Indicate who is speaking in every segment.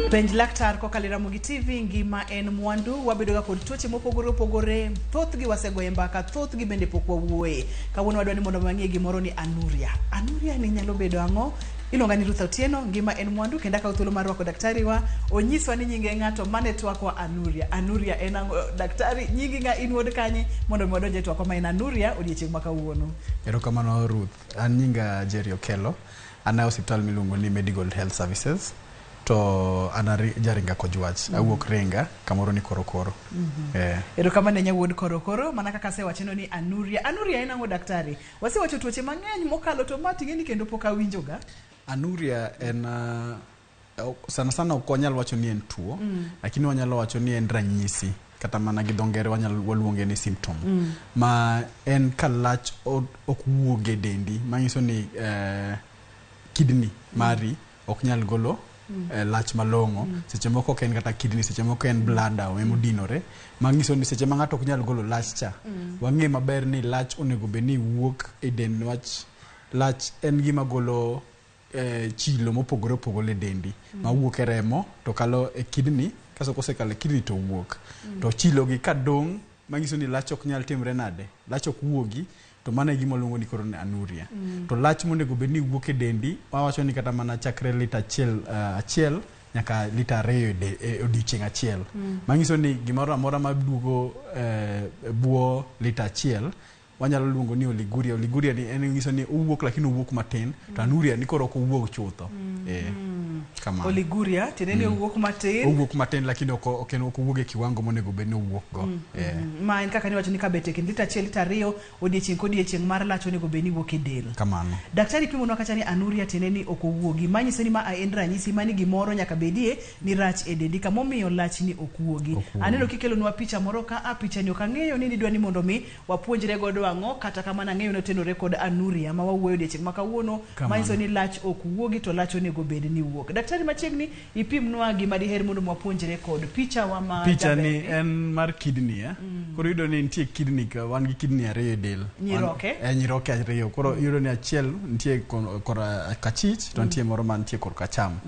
Speaker 1: Penj laktar kokalo e Ramogi TV, ngima en mwandu. Wabedoga kod tuoche mopogore opogore, thothgi wasegoye mbaka, thothgi bende pok wawuoye. Kawuono wadwa ni mondo wang'e gimoro ni anuria. Anuria ni nyalo bedo ang'o? Iluonga ni Ruth Otieno, ngima en mwandu kendo akawo thuolo mar rwako daktari wa. Onyiswa ni nyinge ng'ato mane twakwa anuria. Anuria en ang'o? Daktari, nyingi ng'a in wuod kanye? Mondo mi wadonj e twakwa ma en anuria odiechieng' ma kawuono.
Speaker 2: Erokamano Ruth. An nyinga Jerry Okello. An e osiptal miluongo ni Medigold Health Services. To an jaringa Kojwach. Awuok Ringa, kamoro ni Korokoro. Eh.
Speaker 1: Erokamano ne nyawuod Korokoro, mana kaka asewacheno ni anuria. Anuria en ang'o daktari? Wasewacho tuoche mang'eny mokalo to ma ting'eni kendo pok awinjoga.
Speaker 2: Anuria en sana sana ok wanyal wacho ni en tuo, lakini wanyalo wacho ni en ranyisi kata mana gi dho ngere wanyalo waluonge ni symptom ma en ka lach ok wuog e dendi manyiso ni kidney mari ok nyal golo lach malong'o. Seche moko ok en kata kidney, seche moko en bladder emodinore, manyiso ni seche ma ng'ato ok nyal golo lach cha, wang'e maber ni lach onego bed ni wuok e del niwach lach en gima golo chilo mopogore opogore e dendi mawuok e remo to kalo e kidney, kasto kosekalo e kidney to wuok. To chilo gi kadong' manyiso ni lach ok nyal timre nade, lach ok wuogi, to mano e gima waluongo ni koro ni anuria. To lach monego bed ni wuok e dendi, wawacho ni kata mana chakre lita achiel, achiel nyaka lita 2 e odiochieng' achiel. Manyiso ni gimoro amora maduogo buo lita 1 wanyalo luongo ni oliguria. Oliguria ni en nyiso ni owuok lakini owuok matin, to anuria ni koro ok owuog chutho. Kamano.
Speaker 1: Oliguria tiende ni owuok matin.
Speaker 2: Owuok matin lakini ok ok owuog e kiwango monego bed ni owuok go.
Speaker 1: Ma en kaka niwacho ni kabet e kind lita 1 lita 2 odiechieng' kodiechieng' mar lach onego bed ni wuok e del.
Speaker 2: Kamano.
Speaker 1: Daktari pimonwa kacha ni anuria tiende ni ok owuogi. Manyiso ni ma en ranyisi mani gimoro nyaka bedie ni rach e dendi kamomiyo lach ni ok wuogi. Aneno kikelonwa picha moro ka a picha ni ok ang'eyo ni nidwa ni mondo mi wapuonjre godo ang'o, kata kamano ang'eyo ni otenore kod anuria ma wawuoyo odiechieng' ma kawuono, manyiso ni lach ok wuogi to lach onego bed ni wuok. Daktari machiegni ipimnwa gima diher mondo wapuonjre kod picha wa ma
Speaker 2: picha ni en mar kidney. Koro iyudo ni nitie kidney ka wan gi kidney 2 e del.
Speaker 1: Nyiroke.
Speaker 2: Nyiroke 2. Koro iyudo ni achiel nitie kor kachich to nitie moro mantie kor kacham.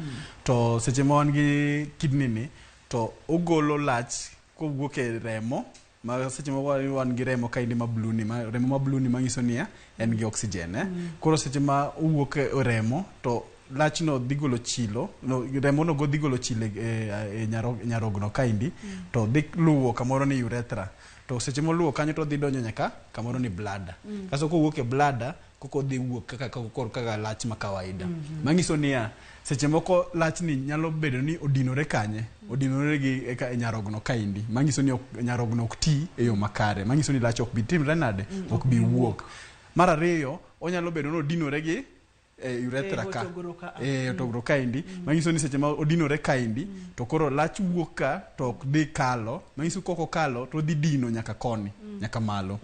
Speaker 2: To seche ma wan gi kidney ni to ogolo lach kowuok e remo. Ma seche moko wan gi remo kaendi ma blue ni, ma remo ma blue ni manyiso niya en gi oxygen. Koro seche ma owuok e remo to lachno dhi golo chilo, no, remo no go dhi golo chilo e nyarogno kaendi, to dhi luwo kamoro ni urethra. To seche moluwo kanyo to dhi donjo nyaka kamoro ni bladder. Kasto kowuok e bladder koko dhi wuok kaka koro kaka lach ma kawaida. Manyiso niya seche moko lach ni nyalo bedo ni odinore kanye, odinore gi e nyarogno kaendi, manyiso ni nyarogno ok ti e yo makare, manyiso ni lach ok bi timre nade, ok bi wuok. Mar ariyo, onyalo bedo ni odinore gi urethra ka, otogoro kaendi, manyiso ni seche ma odinore kaendi to koro lach wuok ka to ok dhi kalo, manyiso kok okalo to odhi dino nyaka koni, nyaka malo.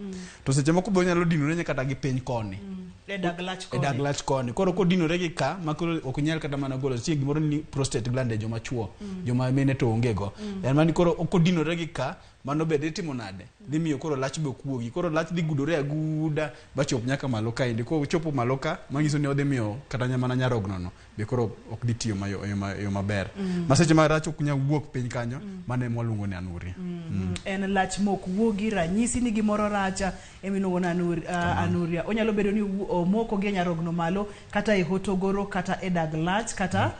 Speaker 2: To seche moko be onyalo dinore nyaka kata gi piny koni.
Speaker 1: E dag lach koni.
Speaker 2: E dag lach koni. Koro kodinore gi ka, ma koro ok nyal kata mana golo. Nitie gimoro ni prostate gland e joma chuo, joma mine to onge go. En mani koro kodinore gi ka, mano be dhi timo nade? Dhi miyo koro lach be ok wuogi. Koro lach dhi gudore aguda bachop nyaka malo kaendi. Kochopo malo ka, manyiso ni odhi miyo kata mana nyarogno no be koro ok dhi tiyo yo maber. Ma seche ma rach ok nyal wuok piny kanyo, mano ema waluongo ni anuria.
Speaker 1: En lach mok wuogi, ranyisi ni gimoro racha emiluongo ni anuria. Onyalo bedo ni omoko gi e nyarogno malo, kata e hotogoro, kata e dag lach, kata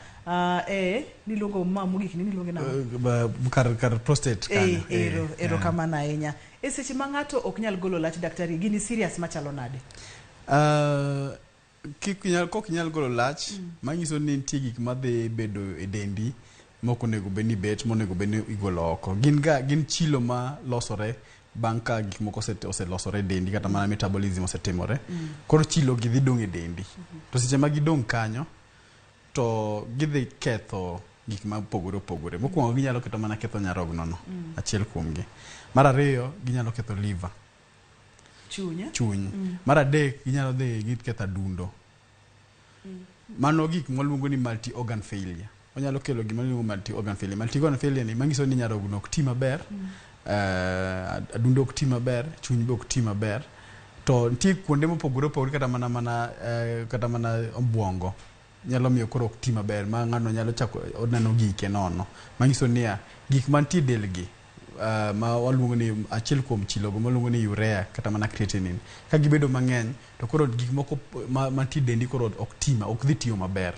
Speaker 1: niluongo ma mogik ni niluonge nang'o?
Speaker 2: Kar prostate kanyo.
Speaker 1: Ero kamano ahinya. E seche ma ng'ato ok nyal golo lach daktari, gini serious machalo nade?
Speaker 2: Kok inyal golo lach, manyiso ni nitie gik madhi bedo e dendi mok onego bed ni bet, monego bed ni igolo oko. Gin chilo ma losore bang' ka gik moko oselosore e dendi, kata mana metabolism osetimore. Koro chilo gi dhi dong' e dendi. To seche ma gidong' kanyo, to gidhi ketho gik ma opogore opogore. Mokwongo ginyalo keto mana ketho nyarogno no, achiel kuomgi. Mar ariyo, ginyalo ketho liver.
Speaker 1: Chuny.
Speaker 2: Chuny. Mar adek, ginyalo dhi giketho adundo. Mano gik mwaluongo ni multi organ failure. Onyalo kelo gima iluongo multi organ failure. Multi organ failure ni manyiso ni nyarogno ok ti maber, adundo ok ti maber, chuny be ok ti maber. To nitie kuonde mopogore opogore kata mana obuongo. nyalo miyo koro ok ti maber ma ng'ano nyalo chako oneno gike nono. Manyiso niya, gik mantie e del gi ma waluongo ni achiel kuom chilogo maluongo ni urea kata mana creatinine ka gibedo mang'eny to koro gik moko mantie e dendi koro ok ti ok dhi tiyo maber.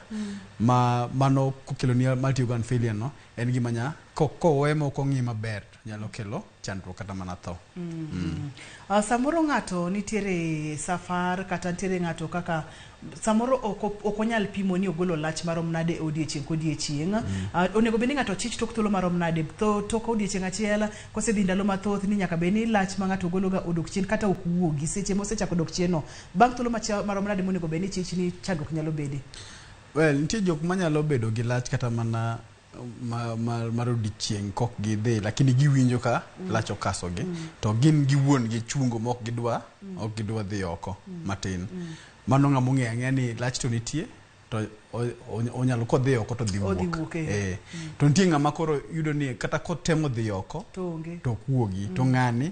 Speaker 2: Ma mano kokelo ni multi organ failure no en gima nya kowe ma ok ong'i maber nyalo kelo chandruok kata mana tho.
Speaker 1: Samoro ng'ato nitiere safar kata nitiere ng'ato kaka samoro ok onyal pimo ni ogolo lach marom nade e odiechieng' kodiechieng'. Onego bed ni ng'ato chich tok thuolo marom nade tok odiechieng' achiel kosedhi ndalo mathoth ni nyaka bed ni lach ma ng'ato golo ga odok chien kata ok wuogi seche mosechako dok chien no bang' thuolo marom nade monego bed ni chich ni chandruok nyalo bede?
Speaker 2: Well, nitie jok manyalo bedo gi lach kata mana mar odiechieng' kok gidhi lakini giwinjo ka lach okasogi to gin giwuon gichungo ma ok gidwa ok gidwa dhi oko matin. Mano ng'ama ong'eyo ang'eya ni lach to nitie to onyalo kodhi oko to dhi wuok. To nitie ng'ama koro yudo ni kata kotemo dhi oko to ok wuogi to ng'ani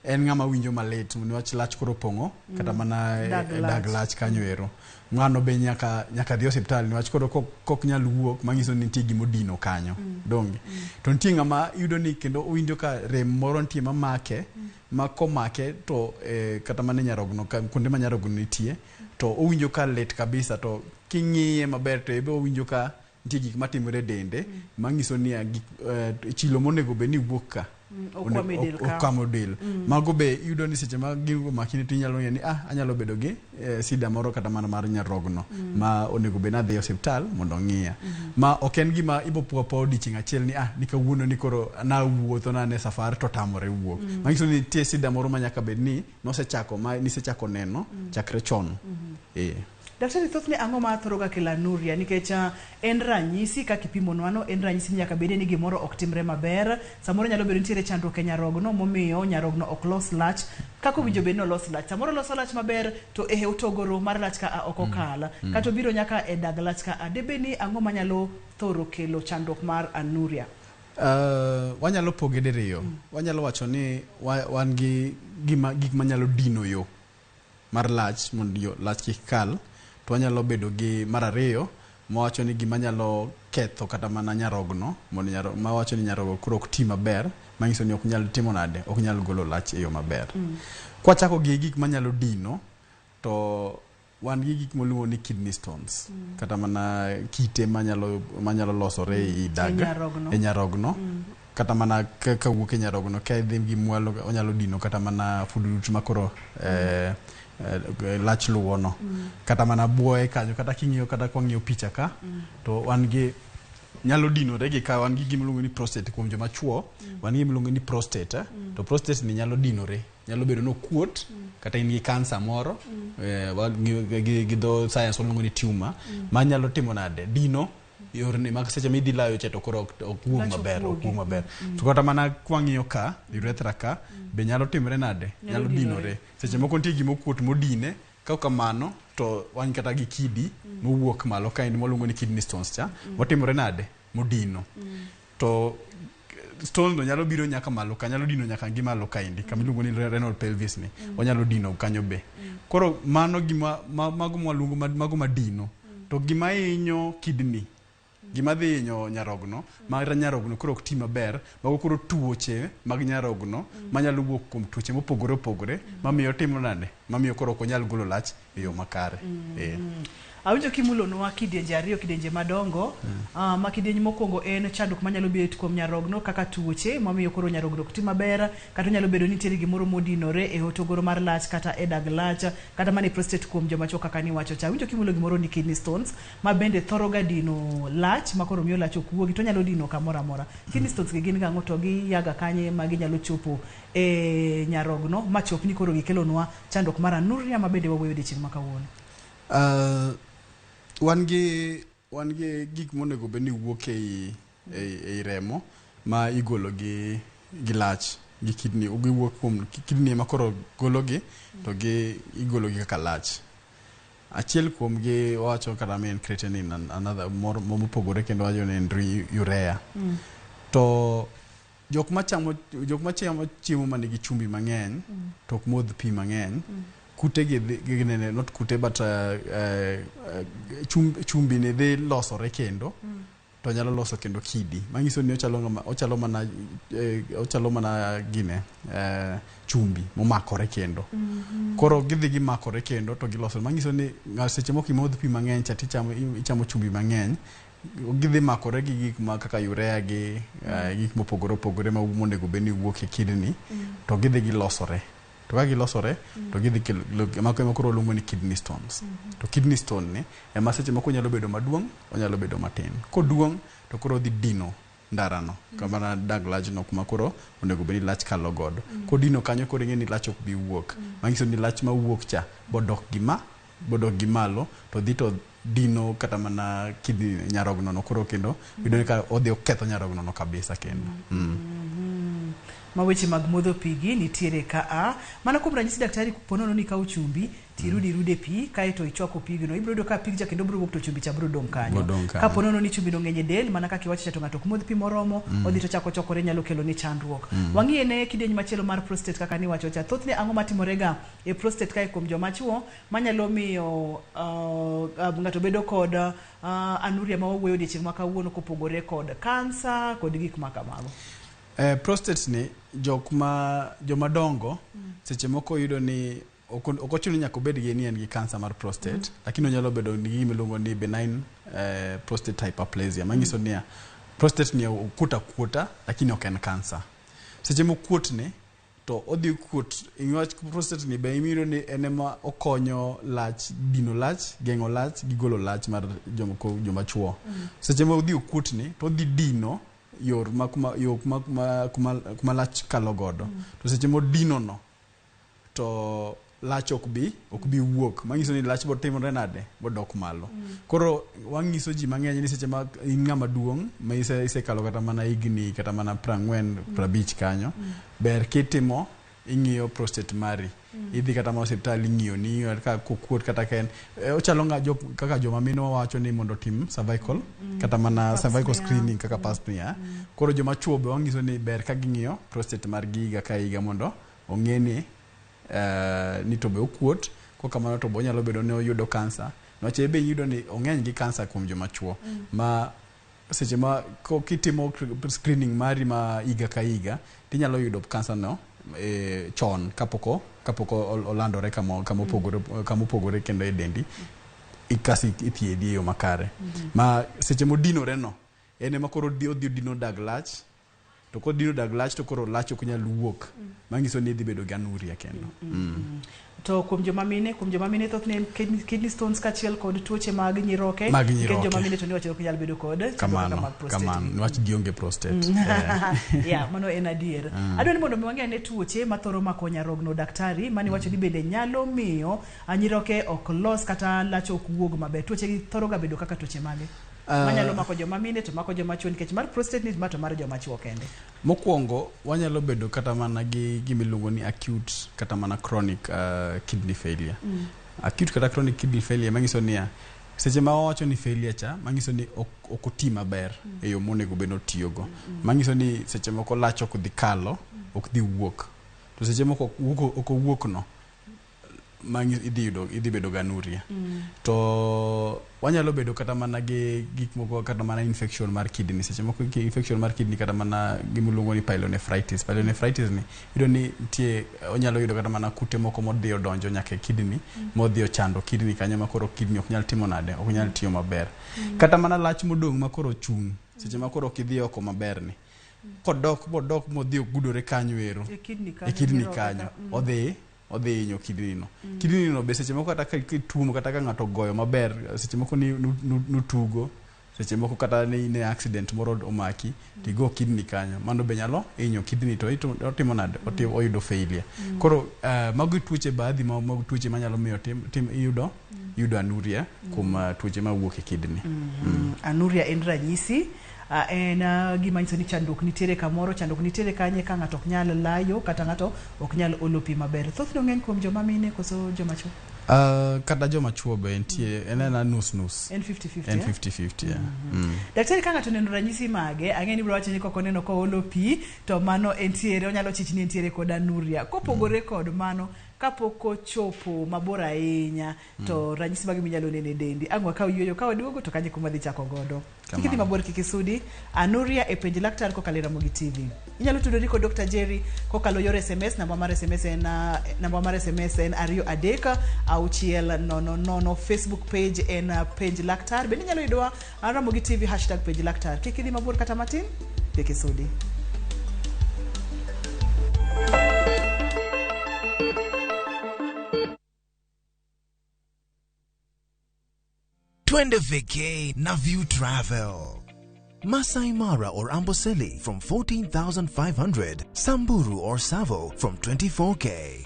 Speaker 2: en ng'ama winjo malit niwach lach koro opong'o kata mana dag lach kanyo ero. Ng'ano be nyaka dhi osiptal niwach koro kok nyal wuok manyiso ni nitie gimodino kanyo. Donge? To nitie ng'ama yudo ni kendo owinjo ka rem moro nitie mamake ma komake to kata mana e nyarogno kuonde ma nyarogno nitie to owinjo ka lit kabisa to king'iye maber to ebe owinjo ka nitie gik matimore e dende manyiso ni chilo monego bed ni wuok ka okwamo del. Mago be iyudo ni seche ma gigo makini to inyalo ng'eyo ni anyalo bedo gi sida moro kata mana mar nyarogno ma onego bed ni adhi e osiptal mondo ong'iya. Ma ok en gima ibo po apoya odiochieng' achiel ni ni kawuono ni koro nawuotho nane safar to otamore wuok. Manyiso ni nitie sida moro ma nyaka bed ni nosechako ma nisechako neno chakre chon.
Speaker 1: Daktari, thothne ang'o ma thoro ga kelo anuria? Nikech en ranyisi kaka ipimonwa no, en ranyisi ni nyaka bede ni gimoro ok timre maber. Samoro nyalo bedo nitiere chandruok e nyarogno momiyo nyarogno ok los lach kaka owinjo bed ni olos lach. Samoro loso lach maber to e otogoro mar lach ka ok okal. Kata obiro nyaka e dag lach ka a. Debed ni ang'o manyalo thoro kelo chandruok mar anuria?
Speaker 2: Wanyalo poge diriyo. Wanyalo wacho ni wan gi gik manyalo dino yo mar lach mondo lach kik kal. To wanyalo bedo gi mar ariyo mawacho ni gima nyalo ketho kata mana nyarogno mondo mawacho ni nyarogno koro ok ti maber manyiso ni ok nyal timo nade ok nyal golo lach e yo maber. Kwachako gi gik manyalo dino to wan gi gik moluongo ni kidney stones kata mana kite manyalo losore e dag e nyarogno. Kata mana kawuok e nyarogno ka idhi gi mwalo onyalo dino kata mana fududu makoro lach luwo no. Kata mana buoye kanyo kata king'iyo kata kwang'iyo picha ka to wan gi nyalo dinore gi ka wan gi gima iluongo ni prostate kuom joma chuo. Wan gi gima iluongo ni prostate to prostate ni nyalo dinore nyalo bedo ni okuot kata in gi kansa moro gi dho science waluongo ni tumor ma nyalo timo nade dino yorni mag seche midhi layo cha to koro ok wuog maber ok wuog maber. To kata mana kwang'iyo ka urethra ka be nyalo timore nade nyalo dinore seche moko nitie gima okuot modine ka kamano to wan kata gi kidi mowuok malo ka en mwaluongo ni kidney stones cha motimore nade modino to stones no nyalo biro nyaka malo ka nyalo dino nyaka gi malo kaendi kama iluongo ni renal pelvis ni onyalo dino kanyo be. Koro mano gima mago mwaluongo mago madino to gima hinyo kidney gima dhi hinyo nyarogno ma nyarogno koro ok ti maber mago koro tuoche mag nyarogno manyalo wuok kuom tuoche mopogore opogore mamiyo timo nade mamiyo koro ok onyal golo lach e yo makare.
Speaker 1: Awinjo kimulonwa kidienje ariyo, kidienje madongo. Ma kidieny mokwongo en chandruok manyalo bet kuom nyarogno kaka tuoche mamiyo koro nyarogno ok ti maber, kata onyalo bedo ni nitiere gimoro modinore e hotogoro mar lach kata e dag lach kata mana e prostate kuom joma chuo kaka niwacho cha. Awinjo kimulo gimoro ni kidney stones ma bende thoro ga dino lach ma koro miyo lach ok wuogi to onyalo dino kamoro amora. Kidney stones gi gin gang'o to giyaga kanye ma ginyalo chopo e nyarogno ma chop ni koro gikelonwa chandruok mar anuria ma bende wawuoyo odiechieng' ma kawuono?
Speaker 2: Wan gi gik monego bed ni wuok ei remo ma igolo gi lach gi kidney giwuok kuom kidney ma koro gologi to gi igolo gi kaka lach. Achiel kuom gi wawacho kata ni en creatinine another moro mopogore kendo wacho ni en urea. To jok machamo chiemo manigi chumbi mang'eny to ok modh pi mang'eny. Kute gi ginene, not kute but chumbi ni dhi losore kendo to nyalo loso kendo kidi manyiso ni ochalo mana gine chumbi momakore kendo. Koro gidhi gimakore kendo to giloso, manyiso ni seche moko imodh pi mang'eny cha tichamo ichamo chumbi mang'eny, gidhi makore gi gik ma kaka urea gi gik mopogore opogore ma monego bed ni wuok e kidney to gidhi gilosore. To ka gilosore to gidhi kelo mako ema koro waluongo ni kidney stones. To kidney stone ni ema seche moko onyalo bedo maduong', onyalo bedo matin. Koduong' to koro odhi dino ndarano kamana dag lachno kuma koro onego bed ni lach kalo godo. Kodino kanyo koro ing'e ni lach ok bi wuok, manyiso ni lach mawuok cha bodok gi malo to dhi to dino kata mana kidney nyarogno no. Koro kendo yudo ni ka odhi oketho nyarogno no kabisa kendo.
Speaker 1: Ma weche mag modho pi gi nitiere ka a mana kuom ranyisi, daktari, ponono ni ikawo chumbi tirudo irude pi kaeto ichwako pigno, ibiro yudo ka pigcha kendo biro wuok to chumbi cha biro dong' kanyo.
Speaker 2: Bodong' kanyo.
Speaker 1: Kapo nono ni chumbi no ng'eny e del, mana kaka iwacho cha, to ng'ato ok modh pi moromo, odhi to chako chokore, nyalo kelo ni chandruok. Wang'iye ne kidieny machielo mar prostate kaka niwacho cha, thothne ang'o matimore ga e prostate kae kuom joma chuo manyalo miyo ng'ato bedo kod anuria ma wawuoyo odiechieng' ma kawuono, kopogore kod kansa kod gik ma kamago?
Speaker 2: Prostate ni jok ma joma dongo seche moko yudo ni ok ochuno ni nyaka obed gi ni en gi kansa mar prostate, lakini onyalo bedo gi gima iluongo ni benign prostate hyperplasia, manyiso niya prostate ni okuot akuota lakini ok en kansa. Seche mokuot ni to odhi kuot niwach prostate ni be iyudo ni en ema okonyo lach, dino lach, geng'o lach gi golo lach mar jomoko joma chuo. Seche ma odhi okuot ni to odhi dino yor ma kuma yo kuma lach kalo godo. To seche modino no to lach ok bi wuok, manyiso ni lach botimore nade bodok malo. Koro wang'iso ji mang'eny ni seche ma in ng'ama duong' ma isekalo kata mana higni kata mana 40 50 kanyo, ber kitimo ing'iyo prostate mari. Idhi kata mana osiptal ing'iyo ni ka kokuot kata ka en ochalo nga jo, kaka joma mine wawacho ni mondo otim cervical kata mana
Speaker 1: pap
Speaker 2: cervical
Speaker 1: smear.
Speaker 2: Screening kaka pap smear. Koro joma chuo be wang'iso ni ber ka ging'iyo prostate margi higa ka higa mondo ong'e ni ni to be okuot. Kokamano to be onyalo bedo ni oyudo kansa, niwach be iyudo ni ong'eny gi kansa kuom joma chuo ma seche ma kitimo screening mari ma higa ka higa tinyalo yudo kansa no chon kapok olandore kama opogore kendo e dendi kasi ithiedhi e yo makare. Ma seche modinore no en ema koro odhi odino dag lach, to kodino dag lach to koro lach ok nyal wuok, manyiso ni idhi bedo gi anuria kendo.
Speaker 1: To kuom joma mine thothne en kidney stones kaachiel kod tuoche mag nyiroke.
Speaker 2: Mag
Speaker 1: Nikech
Speaker 2: nyiroke.
Speaker 1: joma mine to niwacho ok nyal bedo kod chandruok kaka
Speaker 2: Kamano.
Speaker 1: mag prostate.
Speaker 2: Kamano, niwach gionge prostate.
Speaker 1: Yeah, mano en adier. Adwa ni mondo mi wang'e ane tuoche mathoro mako nyarogno, daktari, mani wacho ni bende nyalo miyo nyiroke ok los kata lach ok wuog maber. Tuoche gi thoro ga bedo kaka tuoche mage manyalo mako joma mine to mako joma chuo? Nikech mar prostate ni ma to mar joma chuo kende.
Speaker 2: Mokwongo wanyalo bedo kata mana gi gimiluongo ni acute kata mana chronic kidney failure. Acute kata chronic kidney failure manyiso niya, seche ma wawacho ni failure cha manyiso ni ok oti maber e yo monego bed ni otiyogo, manyiso ni seche moko lach ok dhi kalo, ok dhi wuok, to seche moko ok owuok no idhi bedo gi anuria. To wanyalo bedo kata mana gi gik moko kata mana infection mar kidney. Seche moko infection mar kidney kata mana gimiluongo ni pyelonephritis. Pyelonephritis ni iyudo ni nitie onyalo yudo kata mana kute moko modhi odonjo nyaka e kidney modhi ochando kidney kanyo ma koro kidney ok nyal timo nade, ok nyal tiyo maber. Kata mana lach modong' ma koro chung' seche ma koro ok idhi oko maber ni kodok bodok modhi ogudore kanyo ero
Speaker 1: e kidney kanyo,
Speaker 2: e kidney
Speaker 1: nyiroke
Speaker 2: kanyo odhi hinyo kidney no. Kidney no be seche moko kata ka ituomo kata ka ng'ato ogoyo maber, seche moko ni nutugo, seche moko kata ni ne accident moro omaki tigo kidney kanyo, mano be nyalo hinyo kidney to otimo nade, oyudo failure. Koro mago tuoche baadhi mag tuoche manyalo miyo tim iyudo anuria kuom tuoche mawuok e kidney.
Speaker 1: Anuria en ranyisi, en gima nyiso ni chandruok nitiere kamoro. Chandruok nitiere kanye? Ka ng'ato ok nyal layo kata ng'ato ok nyal olo pi maber. Thothne ong'eny kuom joma mine koso joma chuo?
Speaker 2: Kata joma chuo be nitie, en ena nus nus.
Speaker 1: En 50-50.
Speaker 2: En
Speaker 1: Eh?
Speaker 2: 50-50, yeah.
Speaker 1: Daktari, ka ng'ato oneno ranyisi mage, ang'e ni biro wacho ni kok oneno koolo pi to mano entiere, onyalo chich ni entiere kod anuria. Kopogore kod mano, Kapok ochopo mabor ahinya to ranyisi mage minyalo neno e dendi. Ang' wakaw yueyo ka waduogo to kanyo e kuma wadhi chako godo. Kik idhi mabor kik isudi. Anuria e penj laktar kokalo e Ramogi TV. Inyalo tudori kod Dr. Jerry kokalo yor SMS, namba mar SMS en namba mar SMS en 23600. Facebook page en penj laktar. Bende inyalo yudowa Ramogi TV hashtag penj laktar. Kik idhi mabor kata matin, kik isudi.
Speaker 3: Twende vacay na View Travel. Masai Mara or Amboseli from 14,500, Samburu or Savo from 24K.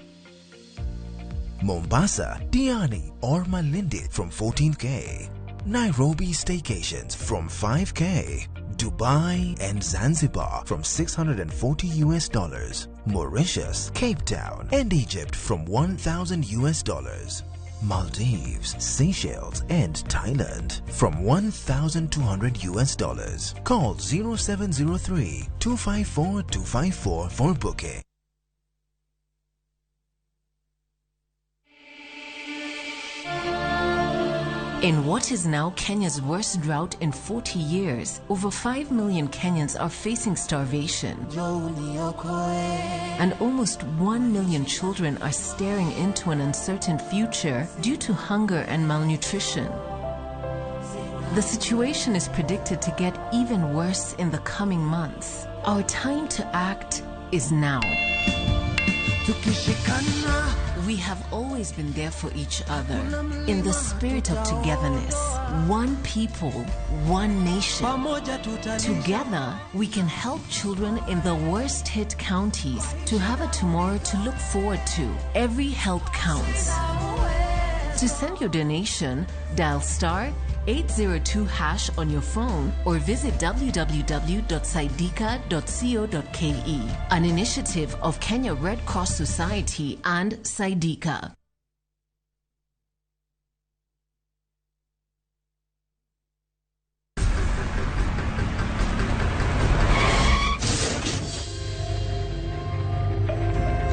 Speaker 3: Mombasa, Diani or Malindi from 14K. Nairobi staycations from 5K. Dubai and Zanzibar from $640 US. Mauritius, Cape Town and Egypt from $1,000 US. Maldives, Seychelles and Thailand from $1,200 US. Call 0703 254 254 for booking.
Speaker 4: In what is now Kenya's worst drought in 40 years, over 5 million Kenyans are facing starvation. And almost 1 million children are staring into an uncertain future due to hunger and malnutrition. The situation is predicted to get even worse in the coming months. Our time to act is now. We have always been there for each other. In the spirit of togetherness, one people, one nation. Together, we can help children in the worst hit counties to have a tomorrow to look forward to. Every help counts. To send your donation, dial star 802 hash on your phone or visit www.saidika.co.ke. An initiative of Kenya Red Cross Society and Saidika.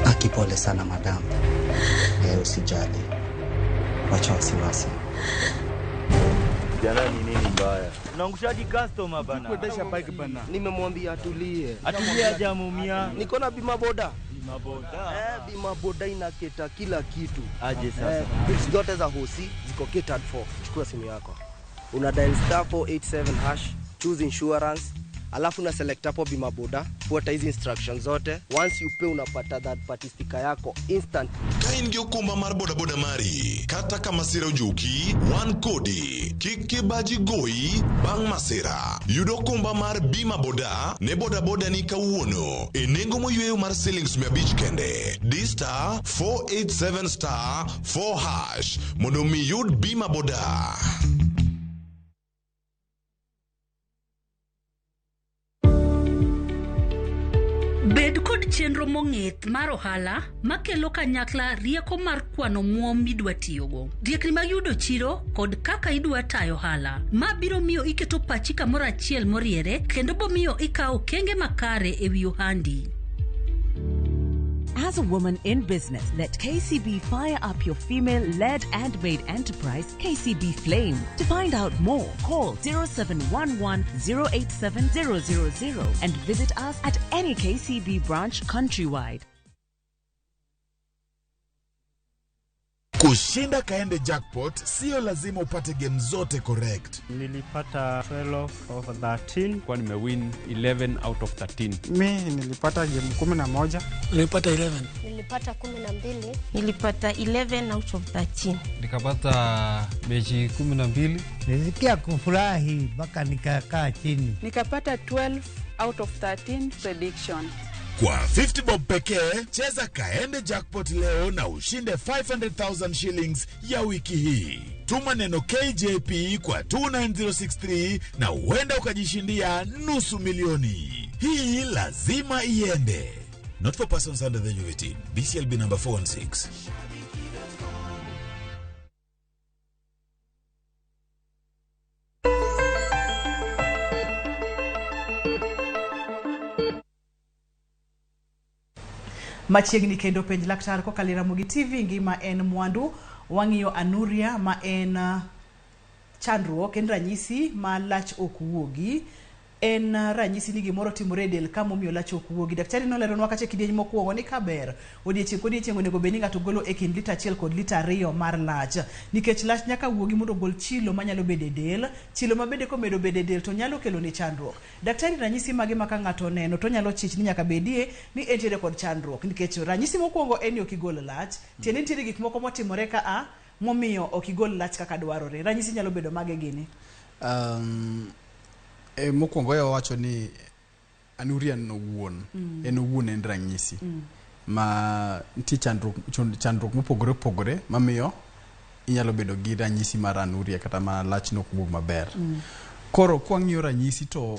Speaker 5: Aki, pole sana madam. Usijali. Wacha wasiwasi.
Speaker 6: Jana ni nini mbaya? Unaangushaji customer bana.
Speaker 7: Kuendesha bike bana.
Speaker 8: Nimemwambia atulie.
Speaker 6: Atulie hajamuumia.
Speaker 8: Niko na bima boda.
Speaker 6: Bima boda.
Speaker 8: Bima boda inaketa kila kitu.
Speaker 6: Aje sasa.
Speaker 8: Bills zote za hosi ziko catered for. Chukua simu yako. Una dial star 487 hash, choose insurance, alafu una select hapo bima boda, fuata hizi instructions zote. Once you pay unapata that party sticker yako instant.
Speaker 9: Ka in gi okumba mar bodaboda mari, kata ka masira ojuki, wan kodi. Kik kibaji goyi bang' masira. Yud okumba mar bima boda ne bodaboda ni kawuono e nengo moyweyo mar silings 500 kende. Di star 487 star 4 hash mondo mi yud bima boda.
Speaker 10: Bed kod chenro mong'ith mar ohala makelo kanyakla rieko mar kwano muom midwa tiyogo, riekni mag yudo chiro kod kaka idwa tayo ohala. Ma biro miyo iketo pachi kamoro achiel moriere kendo bomiyo ikawo okenge makare ewi ohandi.
Speaker 11: As a woman in business, let KCB fire up your female-led and made enterprise, KCB Flame. To find out more, call 0711 087 000 and visit us at any KCB branch countrywide.
Speaker 12: Kushinda Kaende Jackpot sio lazima upate game zote correct.
Speaker 13: Nilipata 12 of 13.
Speaker 14: Kwa nimewin 11 out of 13.
Speaker 15: Mi nilipata game 11.
Speaker 16: Nilipata 11.
Speaker 17: Nilipata 12.
Speaker 18: Nilipata 11 out of 13.
Speaker 19: Nikapata mechi 12.
Speaker 20: Nilisikia kufurahi mpaka nikakaa chini.
Speaker 21: Nikapata 12 out of 13 prediction.
Speaker 12: Kwa 50 bob pekee, cheza Kaende Jackpot leo na ushinde 500,000 shillings ya wiki hii. Tuma neno KJP kwa 29063 na huenda ukajishindia 500,000. Hii lazima iende. Not for persons under the age of 18. BCLB number 416.
Speaker 1: Machiegni kendo penj laktar kokalo e Ramogi TV ngima en mwandu. Wang'iyo anuria ma en chandruok, en ranyisi ma lach ok wuogi. En ranyisi ni gimoro timore e del ka momiyo lach ok wuogi. Daktari noleronwa kacha e kidieny mokwongo ni kaber odiechieng' kodiechieng' onego bed ni ng'ato golo e kind lita 1 kod lita 2 mar lach. Nikech lach nyaka wuogi mondo ogol chilo manyalo bedo e del. Chilo ma bende komedo bedo e del to nyalo kelo ni chandruok. Daktari ranyisi mage ma ka ng'ato oneno to nyalo chich ni nyaka bedie ni entiere kod chandruok. Nikech ranyisi mokwongo en ni ok igol lach. Tiende nitiere gik moko motimore ka a momiyo ok igol lach kaka dwarore. Ranyisi nyalo bedo mage gini?
Speaker 2: Mokwongo wawacho ni anuria no wuon en owuon en ranyisi ma nitie chandruok mopogore opogore mamiyo inyalo bedo gi ranyisi mar anuria kata ma lach nok wuog maber. Koro kwang'iyo ranyisi to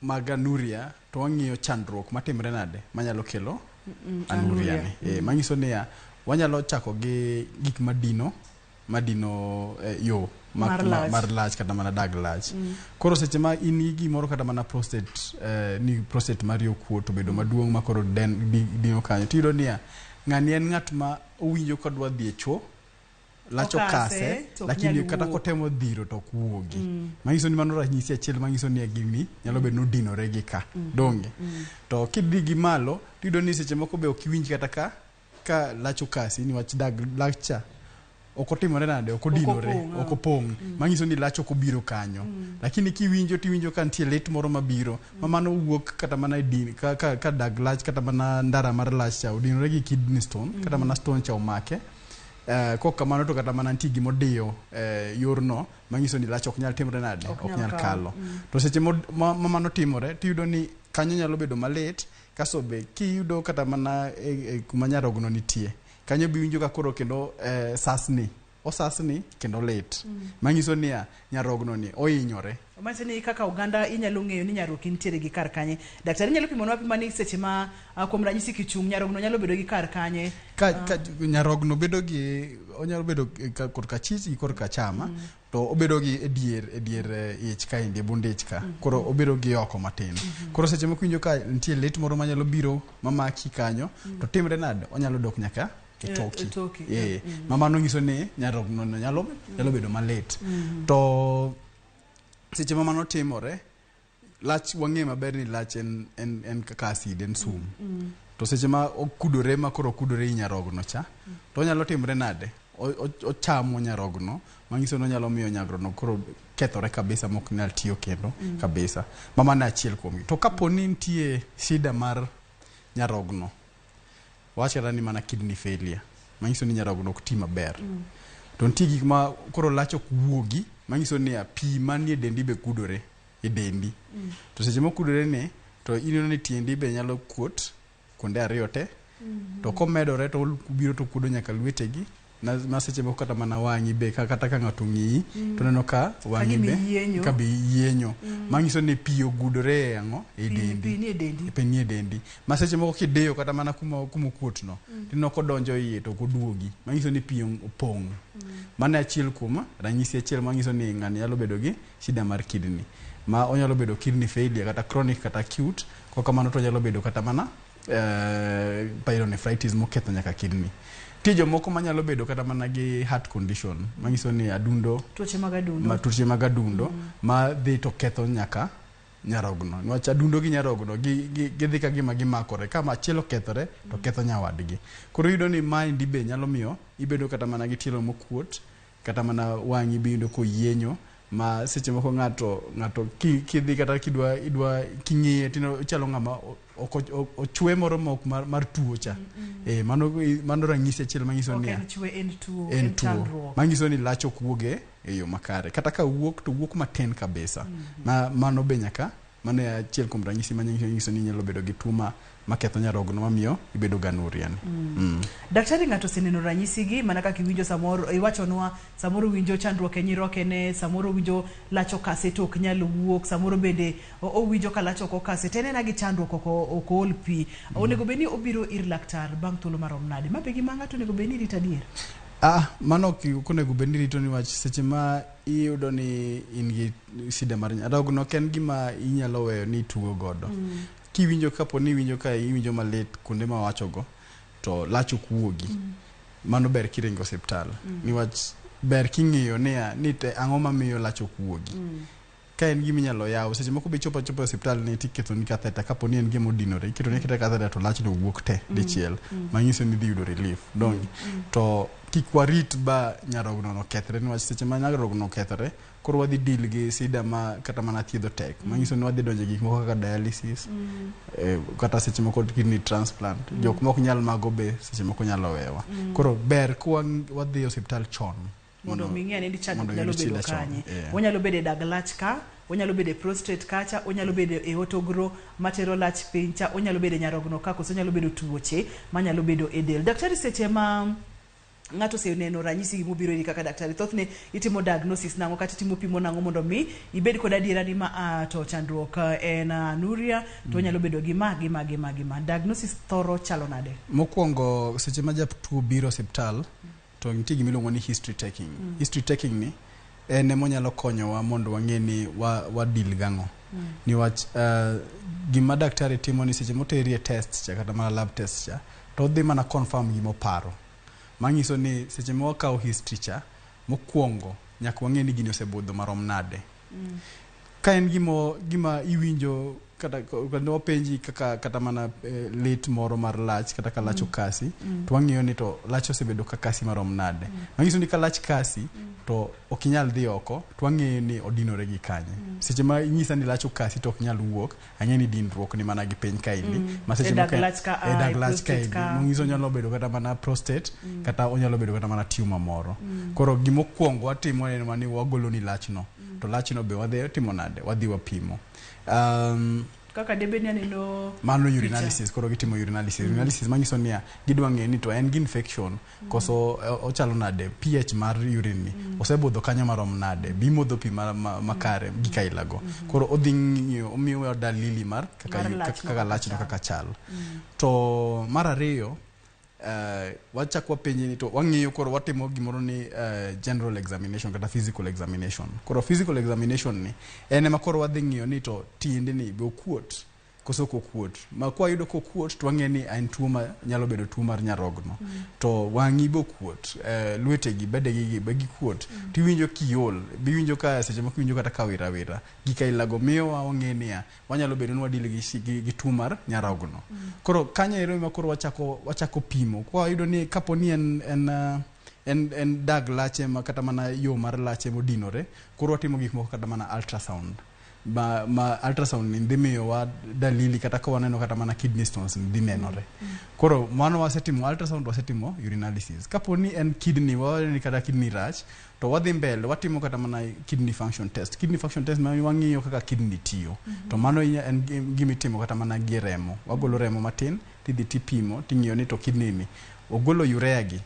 Speaker 2: mag anuria to wang'iyo chandruok matimre nade manyalo kelo anuria ni. Manyiso niya wanyalo chako gi gik madino yo mar lach kata mana dag lach. Koro seche ma in gi gimoro kata mana prostate ni prostate mari okuot obedo maduong' ma koro dino kanyo tiyudo niya ng'ani en ng'at ma owinjo kodwa dhi e cho lach okase lakini kata kotemo dhiro to ok wuogi. Manyiso ni mano ranyisi achiel manyiso ni gini nyalo bedo nodinore gi ka donge. To kidhi gi malo tiyudo ni seche moko be ok iwinj kata ka lach okasi niwach dag lach cha ok otimore nade ok odinore ok opong' manyiso ni lach ok obiro kanyo. Lakini kiwinjo tiwinjo ka nitie lit moro mabiro ma mano wuok kata mana e din ka dag lach kata mana ndara mar lach cha odinore gi kidney stone kata mana stone cha omake. Kok kamano to kata mana nitie gimodiyo yorno manyiso ni lach ok nyal timore nade ok nyal kalo. To seche ma mano timore tiyudo ni kanyo nyalo bedo malit kaso be kiyudo kata mana kuma nyarogno nitie kanyo biwinjo ka koro kendo sasni osasni kendo lit. Manyiso niya nyarogno ni ohinyore.
Speaker 1: Manyiso ni kaka oganda inyalo ng'eyo ni nyarogno nitiere gi kar kanye. Daktari nyalo pimonwa apima ni seche ma kuom ranyisi kichung' nyarogno nyalo bedo gi kar kanye.
Speaker 2: Ka nyarogno bedo gi onyalo bedo korka achich gi korka achama to obedo gi e dier ich kaendi e bund ich ka. Koro obedo gi oko matin. Koro seche moko iwinjo ka nitie lit moro manyalo biro mamaki kanyo to timre nade onyalo dok nyaka e toki. Ma mano nyiso ni nyarogno nyalo bedo malit. To seche ma mano timore lach wang'e maber ni lach en kaka acid en sum. To seche ma okudore ma koro okudore i nyarogno cha to onyalo timre nade ochamo nyarogno manyiso ni onyalo miyo nyarogno koro kethore kabisa mok nyal tiyo kendo kabisa. Ma mano achiel kuomgi. To kapo ni nitie shida mar nyarogno wach kata ni mana kidney failure manyiso ni nyarogno ok ti maber. To nitie gik ma koro lach ok wuogi manyiso ni pi manie dendi be kudore e dendi. To seche mokudore ni to ineno ni tiendi be nyalo kuot kuonde ariyo te. To komedore to obiro to kuodo nyaka lwetegi ma seche moko kata mana wang'i be kata ka ng'ato ng'iyi to neno ka wang'i be ka be yienyo. Manyiso ni pi ogudore e ang'o e dendi. Pi nie dendi. Ma seche moko kidiyo kata mana kuma okuot no tineno kodonjo iye to ok oduogi. Manyiso ni pi opong'. Mano achiel kuom ranyisi achiel manyiso ni ng'ani nyalo bedo gi shida mar kidney. Ma onyalo bedo kidney failure kata chronic kata acute. Kok kamano to onyalo bedo kata mana pyelonephritis moketho nyaka kidney. Nitie jomoko manyalo bedo kata mana gi heart condition manyiso ni adundo
Speaker 1: tuoche mag
Speaker 2: adundo ma dhi to ketho nyaka nyarogno. Niwach adundo gi nyarogno gidhi ka gima gimakore ka achiel okethore to ketho nyawadgi. Koro iyudo ni maendi be nyalo miyo ibedo kata mana gi tielo mokuot kata mana wang'i be iyudo koyienyo ma seche moko ng'ato kidhi kata kidwa idwa king'iye tino chalo ng'ama ochwe moro mok mar tuo cha. Mano ranyisi achiel manyiso ni en tuo manyiso ni lach ok wuoge e yo makare. Kata ka wuok to wuok matin kabisa. Mano be nyaka mano e achiel kuom ranyisi manyiso ni inyalo bedo gi tuo maketho nyarogno mamiyo ibedo gi anuria ni.
Speaker 1: Daktari ng'ato oseneno ranyisi gi mana kaka iwinjo samoro iwachonwa samoro winjo chandruok e nyirokene samoro winjo lach okase to ok nyal wuok samoro bende owinjo ka lach ok okase to en ena gi chandruok ok ool pi. Onego bed ni obiro ir laktar bang' thuolo marom nade? Ma be gima ng'ato onego bed ni rito adier?
Speaker 2: Mano ok onego bed ni rito niwach seche ma iyudo ni in gi shida mar nyarogno ok en gima inyalo weyo ni itugo godo. Kiwinjo kapo ni iwinjo ka iwinjo malit kuonde mawachogo to lach ok wuogi mano ber kiringo osiptal niwach ber king'iyo niya ni te ang'o mamiyo lach ok wuogi ka en gima inyalo yaw seche moko be ichopo achopa e osiptal ni tiketoni catheter kapo ni en gima odinore iketoni aketa catheter to lachno wuok te dichiel manyiso ni idhi yudo relief donge to kik warit ba nyarogno no kethre niwach seche ma nyarogno okethore koro wadhi deal gi sida ma kata mana thiedho tek manyiso ni wadhi donjo e gik moko kaka dialysis kata seche moko kidney transplant jok mok nyal mago be seche moko nyalo wewa koro ber ka wadhi e osiptal chon
Speaker 1: mondo mi ing'e ni chandruok
Speaker 2: mondo
Speaker 1: nyalo
Speaker 2: yud
Speaker 1: bedo
Speaker 2: shida chon,
Speaker 1: kanye
Speaker 2: yeah.
Speaker 1: onyalo bedo e dag lach ka onyalo bedo e prostate kacha onyalo bedo e otogro matero lach piny cha onyalo bedo e nyarogno ka koso onyalo bedo tuoche manyalo bedo e del daktari seche ma ng'ato oseneno ranyisi gi mobiro iri kaka daktari thothne itimo diagnosis nang'o kata itimo pimo nang'o mondo mi ibed kod adiera ni ma a to chandruok en anuria to onyalo bedo gi ma gi ma gi ma gi ma diagnosis thoro chalo nade
Speaker 2: Mokwongo seche ma jatuo biro osiptal to nitie gima iluongo ni history taking. History taking ni en ema onyalo konyowa mondo wang'e ni wa deal gang'o. Niwach gima daktari timo ni seche moteri e test cha kata mana lab test cha to odhi mana confirm gimoparo. Manyiso ni seche ma wakawo history cha mokwongo nyaka wang'e ni gini osebudho marom nade. Ka en gima iwinjo kata kendo wapenji kaka kata mana lit moro mar lach kata ka lach okasi to wang'iyo ni to lach osebedo ka kasi marom nade. Manyiso ni ka lach kasi to ok inyal dhi oko to wang'eyo ni odinore gi kanye. Seche ma inyisa ni lach okasi to ok nyal wuok ang'e ni dinruok ni mana gi piny kaendi ma seche
Speaker 1: E dag
Speaker 2: moko
Speaker 1: lach ka,
Speaker 2: e dag
Speaker 1: e
Speaker 2: lach
Speaker 1: prostate
Speaker 2: kaendi
Speaker 1: ka.
Speaker 2: manyiso nyalo bedo kata mana prostate kata onyalo bedo kata mana tumor moro. Koro gimokwongo watimo en mana ni wagolo ni lachno to lachno be wadhi timo nade wadhi wapimo.
Speaker 1: Kaka debe ni aneno
Speaker 2: Mano
Speaker 1: picha.
Speaker 2: urinalysis koro gitimo urinalysis. Urinalysis manyiso niya gidwa ng'eyo ni to en gi infection koso ochalo nade pH mar urine ni osebudho kanyo marom nade be imodho pi makare gik ailago koro odhi ng'iyo omiyowa dalili mar kaka,
Speaker 1: Mar lachno
Speaker 2: kaka
Speaker 1: kaka
Speaker 2: lachno
Speaker 1: chal.
Speaker 2: kaka chal to mar ariyo wachak wapenje ni to wang'iyo koro watimo gimoro ni general examination kata physical examination koro physical examination ni en ema koro wadhi ng'iyo ni to tiendeni be okuot koso ok okuot ma kwayudo kokuot to wang'e ni en tuo ma nyalo bedo tuo mar nyarogno to wang'i be okuot lwetegi bedegi gi be gikuot tiwinjo kiol biwinjo ka seche moko iwinjo kata ka wira wira gik ailago miyowa wang'e niya wanyalo bedo ni wadeal gi tuo mar nyarogno koro kanyo ero ema koro wachako pimo kwa wayudo ni kapo ni en dag lach ema kata mana yo mar lach ema odinore koro watimo gik moko kata mana ultrasound ma ultrasound ni dhi miyowa dalili kata ka waneno kata mana kidney stones ni dhi nenore koro mano wasetimo ultrasound wasetimo urinalysis kapo ni en kidney wawacho ni kata kidney rach to wadhi mbele watimo kata mana kidney function test kidney function test ma wang'iyo kaka kidney tiyo to mano en gima itimo kata mana gi remo wagolo remo matin tidhi tipimo ting'iyo ni to kidney ni ogolo urea gi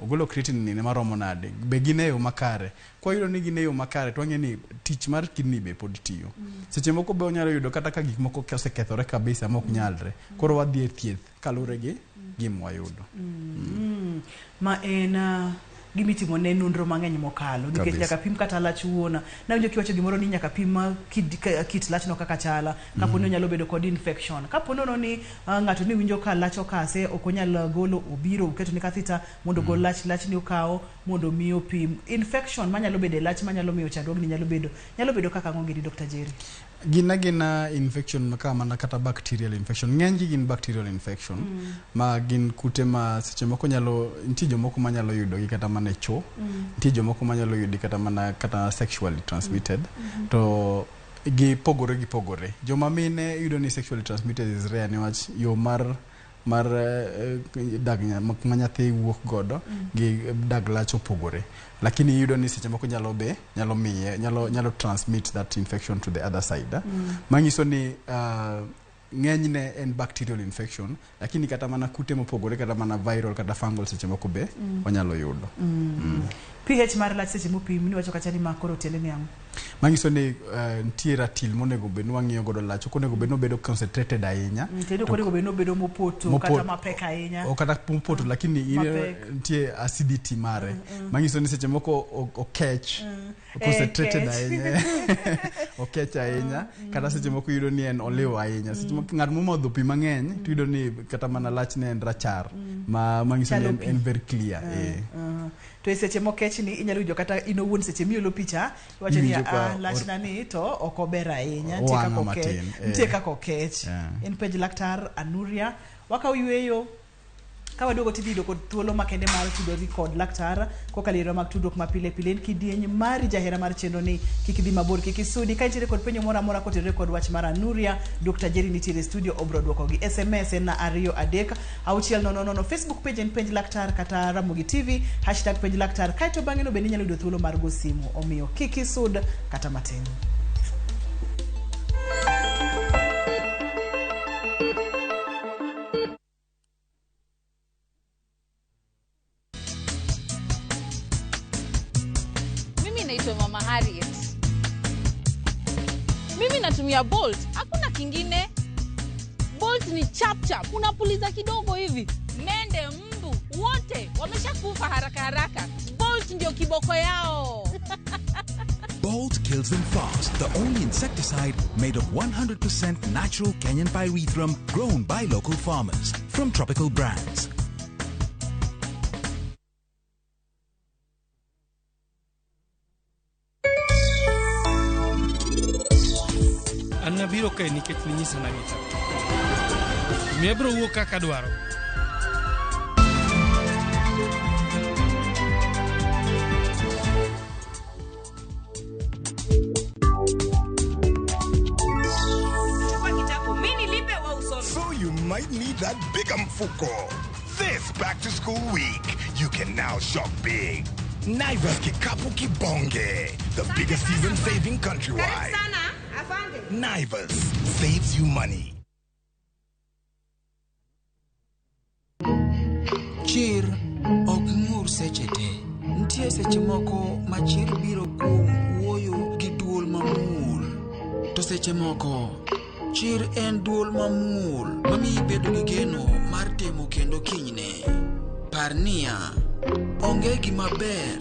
Speaker 2: ogolo creatinine ni maromo nade be gin e yo makare kwayudo ni gin e yo makare to wang'e ni tich mar kidney be pod tiyo seche moko be onyalo yudo kata ka gik moko osekethore kabisa ma ok nyalre koro wadhi e thieth kaluwore gi gima wayudo
Speaker 1: Ma en gimitimo ne nonro mang'eny mokalo nikech
Speaker 2: Kabisa.
Speaker 1: nyaka pim kata lach wuon nawinjo kiwacho gimoro ni nyaka pim kit lachno kaka chala kapo ni onyalo bedo kod infection kapo nono ni ng'ato ni winjo ka lach okase ok onyal golo obiro oketo ne catheter mondo ogol lach lachni okawo mondo mi opim infection manyalo bedo e lach manyalo miyo chandruogni nyalo bedo kaka ang'o gini Dr. Jerry
Speaker 2: Gin agina infection ma mana kata bacterial infection ng'eny gi gin bacterial infection ma gin kute ma seche moko nyalo nitie jomoko manyalo yudogi kata mana e choo nitie jomoko manyalo yudi kata mana kata sexually transmitted to gipogore gipogore joma mine yudo ni sexually transmitted is rare niwach yo mar dag ma nyathi wuok godo gi dag lach opogore lakini iyudo ni seche moko nyalo be nyalo miye nyalo transmit that infection to the other side manyiso ni ng'enyne en bacterial infection lakini kata mana kute mopogore kata mana viral kata fungal seche moko be wanyalo yudo
Speaker 1: pH mar lach seche mopim niwacho kacha ni ma koro tiende ni ang'o
Speaker 2: Manyiso ni nitie ratil monego bed ni wang'iyo godo lach, ok onego bed ni obedo concentrated ahinya.
Speaker 1: Kendo ok onego bed ni obedo mopoto kata mapek ahinya.
Speaker 2: O kata mopoto, lakini nitie acidity mare. Manyiso ni seche moko okech, concentrated ahinya, okech ahinya, kata seche moko iyudo ni en oliw ahinya. Seche moko ng'at momodho pi mang'eny to iyudo ni kata mana lachne en rachar, manyiso ni en very clear.
Speaker 1: To e seche mokech ni inyalo winjo kata in owuon seche miolo picha iwacho ni lachna ni to ok ober ahinya, nitie kaka okech. En penj laktar Anuria. Wakaw yueyo ka waduogo tidhi yudo kod thuolo makende mar tudori kod laktar kokalo e yore mag tudruok ma pile pile. En kidieny mari jahera mar chenro ni, kik idhi mabor, kik isudi. Ka intiere kod penjo moro amora kotenore kod wach mar Anuria, Dr. Jerry nitiere e studio, obro duokogi. SMS en 2 3 6 0 0. Facebook page en penj laktar kata Ramogi TV, hashtag penj laktar. Kaeto bang'e no bende inyalo yudo thuolo mar go simu, omiyo kik isud kata matin.
Speaker 7: Naitwa Mama Harriet. Mimi natumia Bolt, hakuna kingine. Bolt ni chap chap, unapuliza kidogo hivi, mende, mbu, wote wameshakufa haraka haraka. Bolt ndio kiboko yao.
Speaker 16: Bolt kills them fast, the only insecticide made of 100% natural Kenyan pyrethrum grown by local farmers from Tropical Brands.
Speaker 22: An nabiro kae nikech ninyisa nang'ita. Omiyo abiro wuok kaka adwaro.
Speaker 23: So you might need that bigger mfuko. This back to school week, you can now shop big. Naivas Kikapu Kibonge, the biggest season saving countrywide. Naivas saves you money.
Speaker 24: Chir ok ng'ur seche te. Nitie seche moko ma chir biro kuom wuoyo gi duol mamuol. To seche moko, chir en duol mamuol mamiyi bedo gi geno mar temo kendo kinyne. Par niya, onge gima ber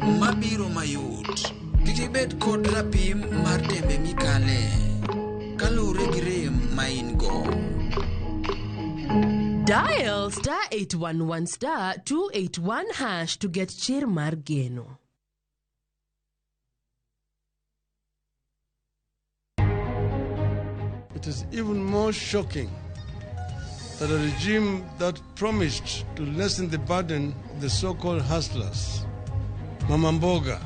Speaker 24: mabiro mayot. Kik ibed kod rapim mar tembe mikale, kaluwore gi rem ma in go.
Speaker 25: Dial star 811 star 281 hash to get chir mar geno.
Speaker 26: It is even more shocking that a regime that promised to lessen the burden of the so-called hustlers, Mama Mboga,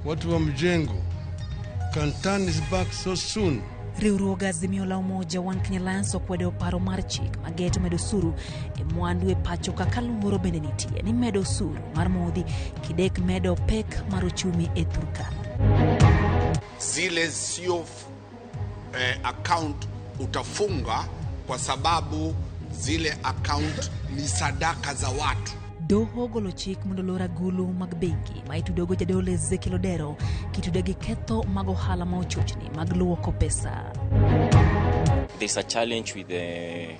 Speaker 26: watu wa mjengo, can turn his back so soon.
Speaker 27: Riwruog Azimio la Umoja One Kenya Alliance okwedo paro mar chik mageto medo osuru e mwandu e pacho kaka luoro bende nitie ni medo osuru mar modhi kidek medo pek mar uchumi e Turkana.
Speaker 28: Zile sio account utafunga kwa sababu zile account ni sadaka za watu.
Speaker 27: Doho ogolo chik mondo olor agulu mag bengi ma itudogo jadolo Ezekiel Odero kitude gi ketho mag ohala ma ochochni mag luoko pesa.
Speaker 29: There's a challenge with the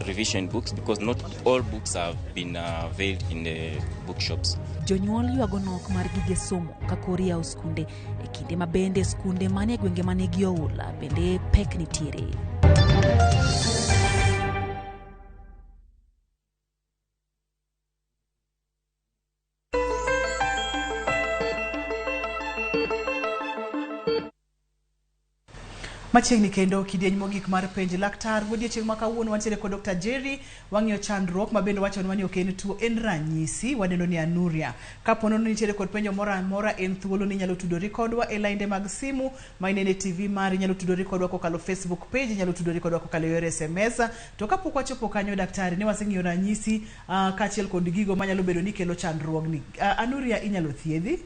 Speaker 29: revision books because not all books have been availed in the bookshops.
Speaker 27: Jonyuol ywago nok mar gige somo ka koro yawo skunde e kinde ma bende skunde manie gwenge manigi oula bende pek nitiere.
Speaker 1: Machiegni kendo kidieny mogik mar penj laktar. Godiechieng' ma kawuono wantiere kod Dr. Jerry, wang'iyo chandruok ma bende wachonwa ni ok en tuo, en ranyisi, wadendo ni anuria. Kapo nono nitiere kod penjo moro amora, en thuolo ni inyalo tudori kodwa e lainde mag simu ma inene TV mari, inyalo tudori kodwa kokalo Facebook page, inyalo tudori kodwa kokalo yor SMS. To kapok wachopo kanyo daktari, ne waseng'iyo ranyisi kaachiel kod gigo manyalo bedo ni kelo chandruogni. Anuria inyalo thiedhi?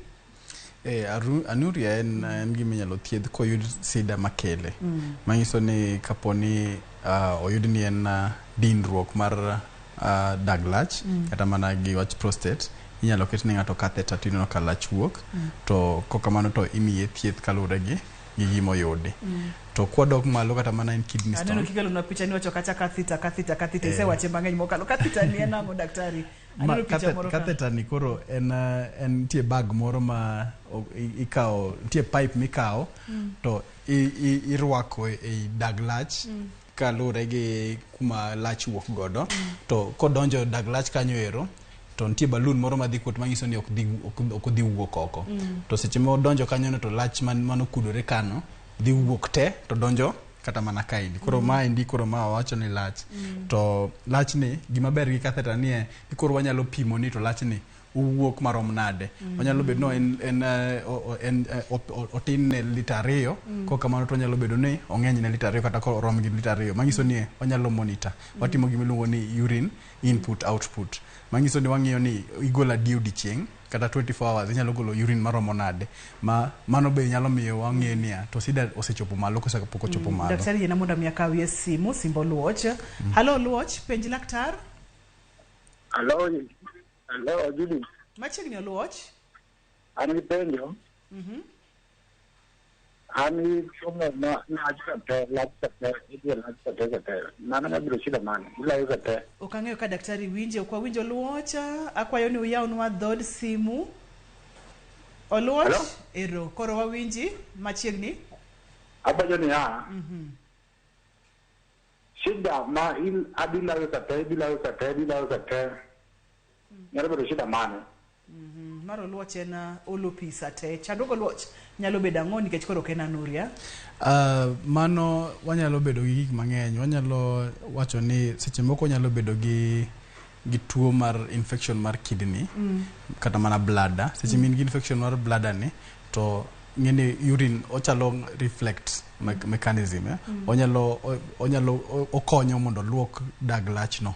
Speaker 2: Anuria en gima inyalo thiedh koyud sida makele. Manyiso ni kapo ni oyud ni en dinruok mar dag lach, kata mana gi wach prostate, Inyalo ket ne ng'ato catheter to ineno ka lach wuok. To kokamano to imiye thieth kaluwore gi gimoyudi. To kwadok malo kata mana en kidney
Speaker 1: Aneno
Speaker 2: stone.
Speaker 1: kikelonwa picha ni wacho kacha catheter, catheter, catheter.
Speaker 2: Eh.
Speaker 1: Isewache mang'eny mokalo. Catheter ni en ang'o daktari?
Speaker 2: Ma
Speaker 1: Aneno picha moro ka.
Speaker 2: catheter ni koro en en nitie bag moro ma ikawo, nitie pipe mikawo to irwako ei dag lach kaluwore gi kuma lach wuok godo. To kodonjo dag lach kanyo ero, to nitie balloon moro madhi kuot manyiso ni ok odhi wuok oko. To seche ma odonjo kanyo no to lach manokudore kano dhi wuok te to donjo kata mana kaendi. Koro maendi koro ma wawacho ni lach. To lachni gima ber gi catheter ni e ni koro wanyalo pimo ni to lachni owuok marom nade. Onyalo bedo ni en otin ne lita 2. Kokamano to onyalo bedo ni ong'eny ne lita 2 kata korom gi lita 2. Manyiso ni wanyalo monitor. Watimo gima iluongo ni urine input output. Manyiso ni wang'iyo ni igolo adi odiochieng' kata 24 hours inyalo golo urine maromo nade. Ma mano be nyalo miyo wang'e niya to sida osechopo malo koso pok ochopo malo.
Speaker 1: Daktari yiena mondo mi akawie simu, simb Oluoch. Halo Oluoch, penj laktar.
Speaker 3: Halo, halo Judith.
Speaker 1: Machiegni Oluoch.
Speaker 3: An gi penjo. An gi somo ma lach kate, lach kate, idhi lach kate kate. Mano mabiro shida mane? Ilayo kate.
Speaker 1: Ok ang'eyo ka daktari winje, ok wawinjo Oluoch. Akwayo ni uyawnwa dhood simu. Oluoch,
Speaker 3: Hello?
Speaker 1: ero, koro wawinji machiegni.
Speaker 3: Apenjo niya, shida ma adhi layo kate, idhi layo kate, idhi layo kate. Nyalo bedo shida mane?
Speaker 1: Mar Oluoch en olo pi sate. Chandruog Oluoch nyalo bedo ang'o nikech koro ok en anuria?
Speaker 2: Mano wanyalo bedo gi gik mang'eny. Wanyalo wacho ni seche moko wanyalo bedo gi tuo mar infection mar kidney kata mana bladder. Seche ma in gi infection mar bladder ni to ng'eni urine ochalo reflect mechanism. Onyalo okonyo mondo oluok dag lachno.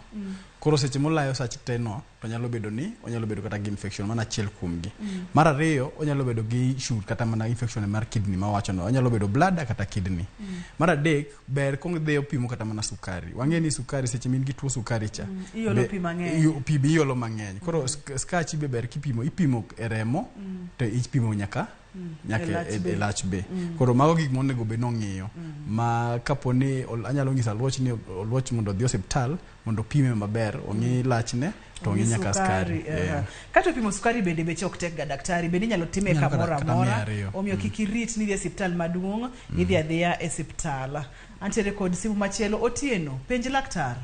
Speaker 2: Koro seche molayo sach te no to nyalo bedo ni onyalo bedo kata gi infection mana achiel kuomgi. Mar ariyo onyalo bedo gi issue kata mana infection mar kidney mawacho no, onyalo bedo bladder kata kidney. Mar adek ber kong'idhi opimo kata mana sukari. Wang'e ni sukari seche ma in gi tuo sukari cha
Speaker 1: Iolo pi mang'eny.
Speaker 2: Pi be iolo mang'eny. Koro skachi be ber kipimo, ipimo e remo to ipimo nyaka e lach be. Koro mago gik monego bed nong'iyo. Ma kapo ni anyalo nyiso Oluoch ni Oluoch mondo odhi osiptal mondo opime maber, ong'i lachne to ong'i nyaka sukari.
Speaker 1: Kata opimo sukari bende beche ok tek ga daktari, bende inyalo time kamoro amora. Omiyo kik irit ni idhi e osiptal maduong', idhi adhiya e osiptal. Antiere kod simu machielo. Otieno, penj laktar.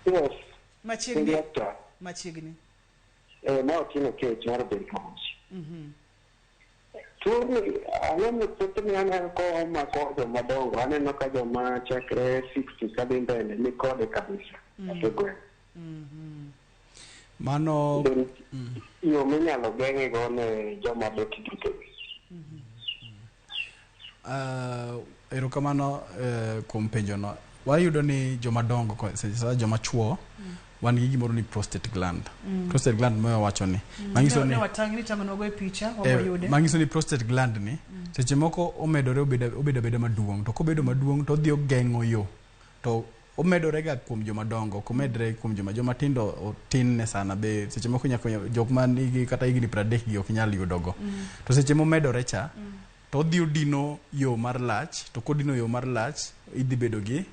Speaker 3: Yes.
Speaker 1: Machiegni. Machiegni.
Speaker 3: Ma Otieno kech mar Belmont. Tuoni ang'o thothne aneno komako joma dongo, aneno ka joma chakre 60 kadhi mbele ni kode kabisa e gweng'.
Speaker 2: Mano
Speaker 3: yo minyalo geng'e go ne joma bet duto.
Speaker 2: Erokamano kuom penjono. Wayudo ni joma dongo, joma chuo, wan gi gimoro ni prostate gland. Prostate gland ma wacho ni. Manyiso ni manyiso ni prostate gland ni seche moko omedore obedo abeda maduong', to kobedo maduong' to odhi ogeng'o yo. To omedore ga kuom joma dongo, ok omedre kuom joma tindo otin ne sana be seche moko nyaka jok ma nigi kata higni 30 gi ok nyal yudogo. To seche momedore cha to odhi odino yo mar lach, to kodino yo mar lach idhi bedo gi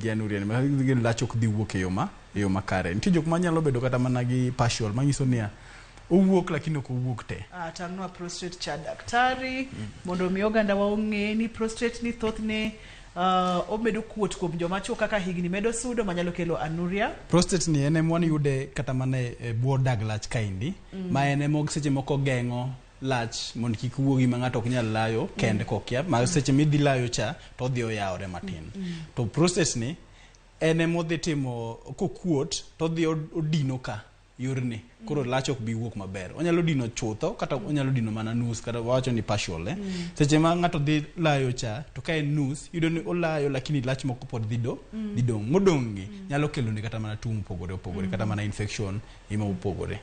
Speaker 2: anuria ni lach ok dhi wuok e yo makare. Nitie jok manyalo bedo kata mana gi partial manyiso niya owuok lakini ok owuok te.
Speaker 1: Tang'nwa prostate cha daktari mondo mi oganda wa ong'e ni prostate ni thothne omedo kuot kuom joma chuo kaka higni medo sudo manyalo kelo anuria.
Speaker 2: Prostate ni en ema wayude kata mana e bwo dag lach kaendi, ma en ema seche moko geng'o lach mondo kik wuogi ma ng'ato ok nyal layo kende kokia, ma seche midhi layo cha to odhi oyawore matin. To prostate ni en ema odhi timo kokuot to odhi odino ka yorni, koro lach ok bi wuok maber. Onyalo dino chutho kata onyalo dino mana nus, kata wawacho ni partial. Seche ma ng'ato dhi layo cha to ka en nus, iyudo ni olayo lakini lach moko pod dhi dong'. Modong' gi nyalo kelo ne kata mana tuo mopogore opogore, kata mana infection ema opogore.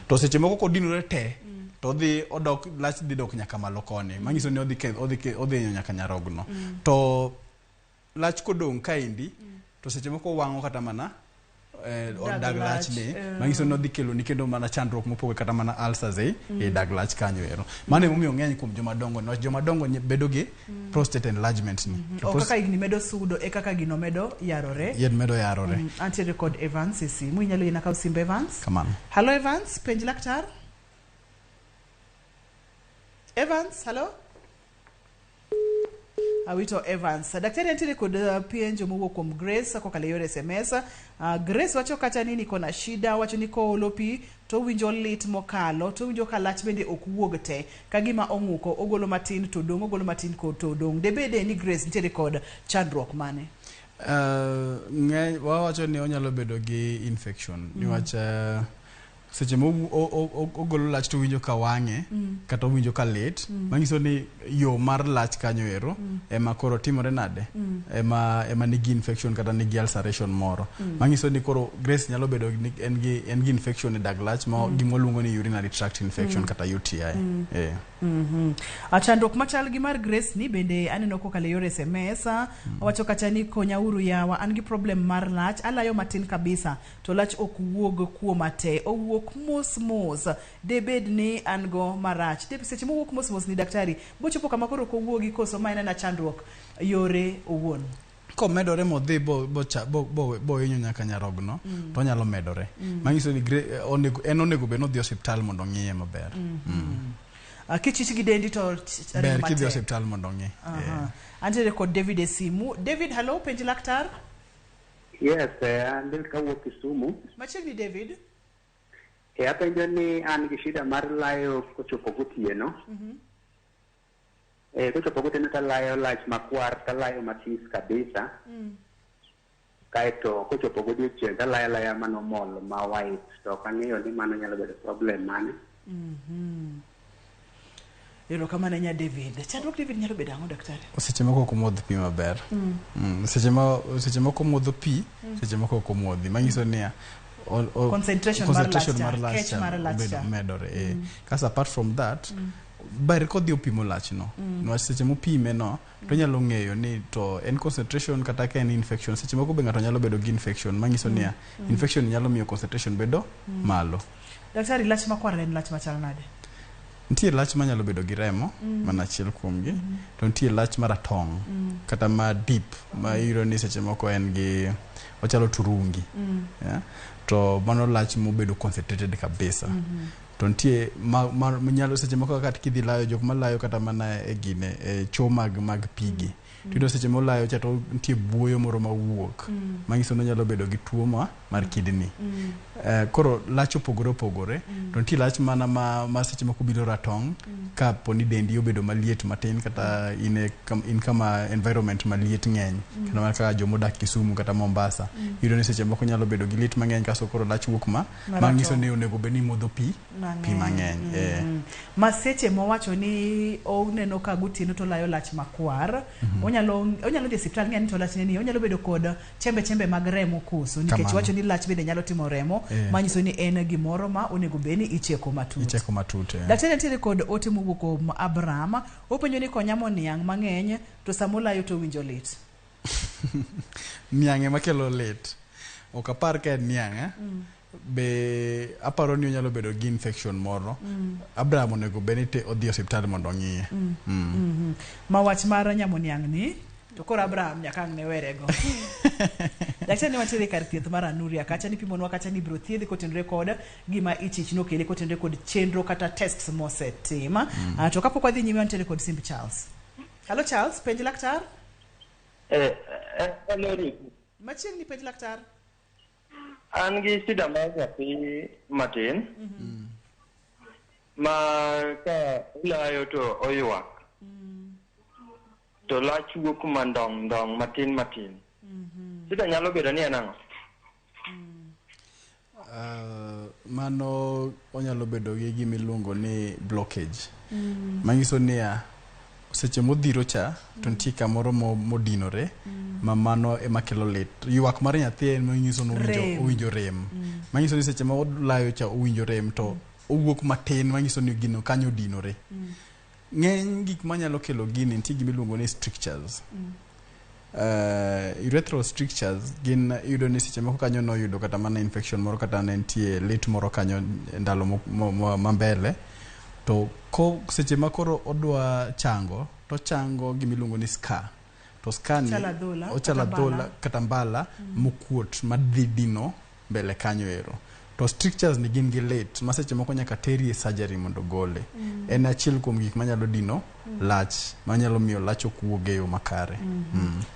Speaker 2: To seche moko kodinore te to odhi odok lach dhi dok nyaka malo koni, manyiso ni odhi hinyo nyaka nyarogno. To lach kodong' kaendi to seche moko wang'o kata mana
Speaker 1: Dag
Speaker 2: dag
Speaker 1: lach,
Speaker 2: lachni
Speaker 1: eh.
Speaker 2: manyiso ni odhi keloni kendo mana chandruok mopogore kata mana ulcers e e dag lach kanyo ero. Mano emomiyo ng'eny kuom joma dongo niwach joma dongo bedo gi prostate enlargement ni. To
Speaker 1: O kaka higni medo sudo e kaka gino medo yarore.
Speaker 2: Yien medo yarore.
Speaker 1: Antiere kod Evans e simu. Inyalo yiena kaw simb Evans.
Speaker 2: Kamano.
Speaker 1: Hello Evans, penj laktar. Evans, hello. Awito Evans. Daktari antiere kod penjo mowuok kuom Grace kokalo e yor SMS. Grace wacho kata ni niko na shida, wacho ni koolo pi to owinjo lit mokalo, to owinjo ka lach bende ok wuog te. Ka gima ong'uko, ogolo matin to dong', ogolo matin to dong'. Debede ni Grace nitiere kod chandruok mane?
Speaker 2: Ng'eny wawacho ni onyalo bedo gi infection niwach seche ma ogolo lach to owinjo ka wang'e kata owinjo ka lit manyiso ni yo mar lach kanyo ero ema koro timore nade ema nigi infection kata nigi ulceration moro manyiso ni koro Grace nyalo bedo ni en gi infection e dag lach ma gima waluongo ni urinary tract infection kata UTI.
Speaker 1: Chandruok machal gi mar Grace ni bende aneno kokalo e yor SMS. Owacho kata ni konyauru yawa, an gi problem mar lach, alayo matin kabisa to lach ok wuog kuoma te, owuok mos mos. Debed ni an go marach. De seche mowuok mos mos ni daktari, bochopo kama koro ok owuogi koso ma en ena chandruok yore owuon.
Speaker 2: Komedore modhi bohinyo nyaka nyarogno to onyalo medore. Manyiso ni en onego bed ni odhi osiptal mondo ong'iye maber.
Speaker 1: Kichich gi dendi to
Speaker 2: ber kidhi osiptal mondo ong'i.
Speaker 1: Antiere kod David e simu. David, hello, penj laktar.
Speaker 3: Yes, an David kawuok Kisumu.
Speaker 1: Machiegni David.
Speaker 3: Apenjo ni an gi shida mar layo kochopo gotieno. Kochopo gotieno talayo lach makwar, talayo matis kabisa. Kaeto kochopo godiochieng' talayo alaya manomol ma white. To ok ang'eyo ni mano nyalo bedo problem mane.
Speaker 1: Erokamano nya David. Chandruok David nyalo bedo ang'o daktari?
Speaker 2: Seche moko ok omodh pi maber. Seche moko omodho pi, seche moko ok omodhi. Manyiso niya
Speaker 1: concentration mar lach cha, kech mar lach cha
Speaker 2: medore. Kasto apart from that, ber kodhi opimo lachno. Niwach seche mopime no, to onyalo ng'eyo ni to en concentration kata ka en infection. Seche moko be ng'ato nyalo bedo gi infection, manyiso niya infection nyalo miyo concentration bedo malo.
Speaker 1: Daktari, lach makwar en lach machal nade?
Speaker 2: Nitie lach manyalo bedo gi remo, mana achiel kuomgi, to nitie lach maratong' kata ma deep ma iyudo ni seche moko en gi ochalo turungi. To mano lach mobedo concentrated kabisa. To nitie ma nyalo seche moko kata kidhi layo, jok malayo kata mana e gine e choo mag pigi. Tiyudo seche molayo cha to nitie buoyo moro mawuok manyiso ni onyalo bedo gi tuo mar kidney. Koro lach opogore opogore. To nitie lach mana ma seche moko biro ratong' ka po ni dendi obedo maliet matin kata in kama environment maliet ng'eny. Kata mana kaka jomodak Kisumu kata Mombasa. Iyudo ni seche moko nyalo bedo gi liet mang'eny kasto koro lach wuok manyiso ni onego bed ni imodho pi mang'eny.
Speaker 1: Ma seche mowacho ni oneno ka gotieno to olayo lach makwar, onyalo dhi e osiptal ng'e ni to lachne ni onyalo bedo kod chembe chembe mag remo koso, nikech wacho ni lach bende nyalo timo remo, manyiso ni en gimoro ma onego bed ni icheko matut.
Speaker 2: Icheko matut.
Speaker 1: Daktari nitiere kod ote mowuok kuom Abraham, openjo ni konyamo niang' mang'eny to samolayo to owinjo lit.
Speaker 2: Niang' ema kelo lit. Ok apar ka en niang', be aparo ni onyalo bedo gi infection moro. Abraham onego bed ni odhi osiptal mondo ong'iye.
Speaker 1: Ma wach mar nyamo niang' ni to koro Abraham nyaka ang' ne werego. Daktari ne wantiere kar thieth mar Anuria kacha ni pimonwa kacha ni ibiro thiedhi kotenore kod gima ichich nokele kotenore kod chenro kata tests mosetim. To kapok wadhi nyime wantiere kod simb Charles. Hello Charles, penj laktar.
Speaker 4: Hello Ruth.
Speaker 1: Machiegni penj laktar.
Speaker 4: An gi shida mar nyathi matin ma ka olayo to oywak to lach wuok mandong ndong matin matin. Shida nyalo bedo ni en ang'o?
Speaker 2: Mano onyalo bedo gi gima iluongo ni blockage. Manyiso niya seche modhiro cha to nitie kamoro modinore ma mano ema kelo lit. Ywak mar nyathi en manyiso ni owinjo rem. Manyiso ni seche ma olayo cha owinjo rem to owuok matin manyiso ni gino kanyo odinore. Ng'eny gik manyalo kelo gini nitie gima iluongo ni strictures. Urethral strictures gin iyudo ni seche moko kanyo noyudo kata mana infection moro kata ne nitie lit moro kanyo e ndalo ma mbele to ko seche ma koro odwa chango to chango gimiluongo ni scar to scar ni
Speaker 1: Ochalo adhola,
Speaker 2: ochalo
Speaker 1: kata mbala.
Speaker 2: adhola kata mbala mokuot madhi dino mbele kanyo ero to strictures ni gin gi lit ma seche moko nyaka teri e surgery mondo gole. En achiel kuom gik manyalo dino lach manyalo miyo lach ok wuog e yo makare.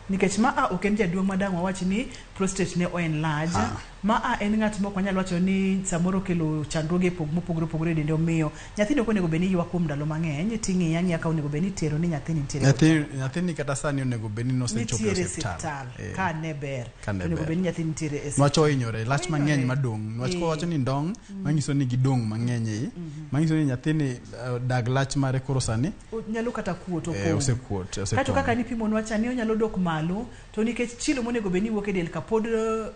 Speaker 1: Nikech ma a ok en jaduong' ma dang' wawach ni prostate ne o enlarge. Ma a en ng'at mok wanyal wacho ni samoro okelo chandruoge e mopogore opogore e dende omiyo nyathini ok onego bed ni ywak kuom ndalo mang'eny ting'iye ang'iya ka onego bed ni itero ni nyathini nitiere kod
Speaker 2: Nyathini kata sani onego bed ni nosechopo e
Speaker 1: nitiere
Speaker 2: osiptal.
Speaker 1: osiptal ka ne ber
Speaker 2: Ka ne
Speaker 1: onego
Speaker 2: ber.
Speaker 1: bed ni nyathini nitiere e
Speaker 2: Niwach ohinyore lach
Speaker 1: Ohinyore.
Speaker 2: mang'eny madong' niwach kowacho ni ndong' manyiso ni gidong' mang'eny ei manyiso ni nyathini dag lach mare koro sani
Speaker 1: Nyalo kata kuot opong'.
Speaker 2: osekuot
Speaker 1: Kato
Speaker 2: osepong'.
Speaker 1: kaka nipimonwa cha ni onyalo dok malo to nikech chilo monego bed ni wuok e del kapod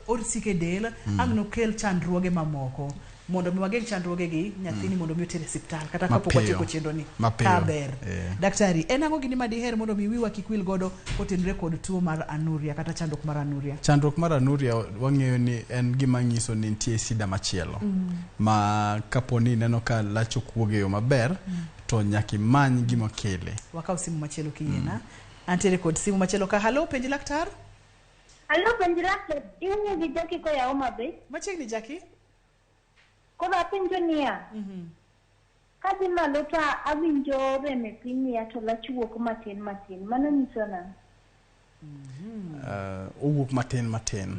Speaker 1: osik e del ang' nokel chandruoge mamoko mondo mi wageng' chandruoge gi nyathini mondo mi oter e osiptal kata kapok
Speaker 2: Mapiyo.
Speaker 1: watieko chenro ni
Speaker 2: Mapiyo.
Speaker 1: ka ber. Daktari, en ang'o gini ma diher mondo mi wiwa kik wil godo kotenore kod tuo mar anuria kata chandruok mar anuria?
Speaker 2: Chandruok mar anuria wang'eyo ni en gima nyiso ni nitie shida machielo ma kapo ni ineno ka lach ok wuog e yo maber to nyaka imany gima kele.
Speaker 1: Wakaw simu machielo kiyiena. Antiere kod simu machielo ka. Halo, penj laktar.
Speaker 5: Halo, penj laktar. Iwuoyo gi Jackie koa Homa Bay.
Speaker 1: Machiegni Jackie.
Speaker 5: Koro apenjo niya. Kadhi malo to awinjo rem e piny niya to lach wuok matin matin. Mano nyiso nang'o?
Speaker 2: Owuok matin matin.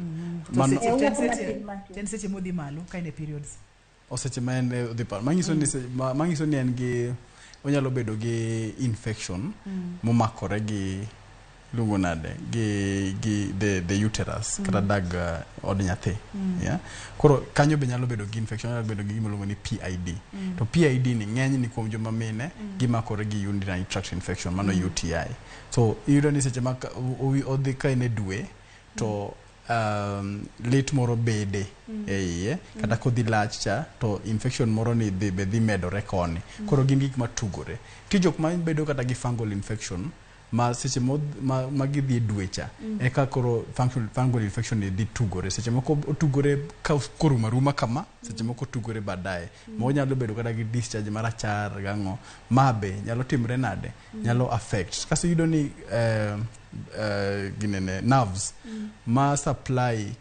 Speaker 1: To
Speaker 2: Mano-
Speaker 1: seche-
Speaker 5: Owuok
Speaker 1: ten seche-
Speaker 5: matin matin.
Speaker 1: ten seche modhi malo ka en e periods.
Speaker 2: Oseche ma en odhi paro manyiso ni manyiso ni en gi onyalo bedo gi infection momakore gi iluongo nade gi the uterus kata dag od nyathi. Yeah? Koro kanyo be nyalo bedo gi infection, nyalo bedo gi gima iluongo ni PID. To PID ni ng'eny ni kuom joma mine gimakore gi urinary tract infection mano UTI. So iyudo ni seche ma odhi ka en e dwe to lit moro bede e iye kata kodhi lach cha to infection moro ni dhi be dhi medore koni. Koro gin gik matugore. Nitie jok ma bedo kata gi fungal infection ma seche ma gidhi e dwe cha eka koro fungal infection ni dhi tugore. Seche moko otugore ka korumo aruma kama, seche moko otugore baadaye. Ma onyalo bedo kata gi discharge marachar gang'o. Ma be nyalo timre nade? Nyalo affect. Kasto iyudo ni ginene nerves ma supply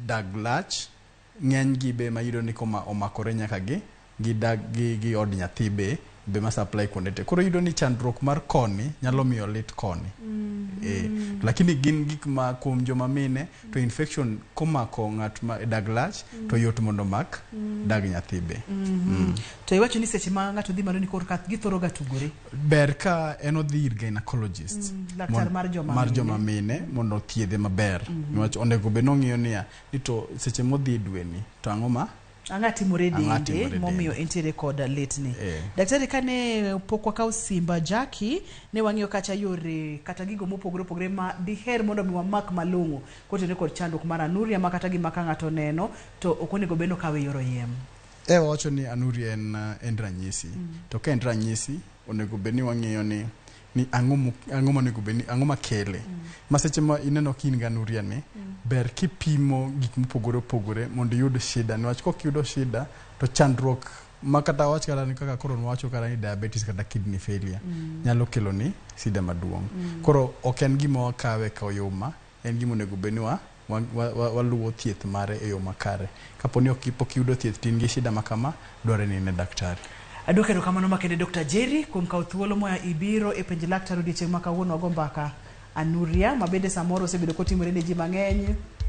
Speaker 2: dag lach ng'eny gi be mayudo ni koma omakore nyaka gi dag gi od nyathi be ma supply kuonde te. Koro iyudo ni chandruok mar koni nyalo miyo lit koni. Lakini gin gik ma kuom joma mine to infection komako ng'at ma dag lach to yot mondo mak dag nyathi be.
Speaker 1: To iwacho ni seche ma ng'ato dhi malo ni korka githoro ga tugore.
Speaker 2: Ber ka en odhi ir gynecologist.
Speaker 1: Laktar mar joma
Speaker 2: mar
Speaker 1: mine.
Speaker 2: joma mine mondo othiedhe maber. Niwach onego bed nong'iyo niya ni to seche modhi e dwe ni to ang'o ma
Speaker 1: Ang'a timore
Speaker 2: Ang'a
Speaker 1: dende
Speaker 2: timore
Speaker 1: momiyo entiere kod litni. Daktari, kane pok wakawo simba Jackie, ne wang'iyo kacha yore kata gigo mopogore opogore ma diher mondo mi wamak malong'o kotenore kod chandruok mar anuria ma kata gima ka ng'ato oneno to ok onego bed ni okawe e yor oyiem.
Speaker 2: Wawacho ni anuria en ranyisi. To ka en ranyisi, onego bed ni wang'iyo ni ang'o monego bed ni ang'o makele. Ma seche ma ineno ka in gi anuria ni, ber kipimo gik mopogore opogore mondo iyud shida. Niwach kok iyudo shida to chandruok ma kata wach kata ni kaka koro nwawacho kata ni diabetes kata kidney failure nyalo kelo ni shida maduong'. Koro ok en gima wakawe ka oyuma, en gima onego bed ni waluwo thieth mare e yo makare. Kapo ni pok iyudo thieth to in gi shida ma kama, dwarore ni ine daktari.
Speaker 1: Aduoko erokamano makende Dr. Jerry kuom kawo thuolo moa ibiro e penj laktar odiechieng' ma kawuono wago mbaka anuria ma bende samoro osebedo kotimore ne ji mang'eny.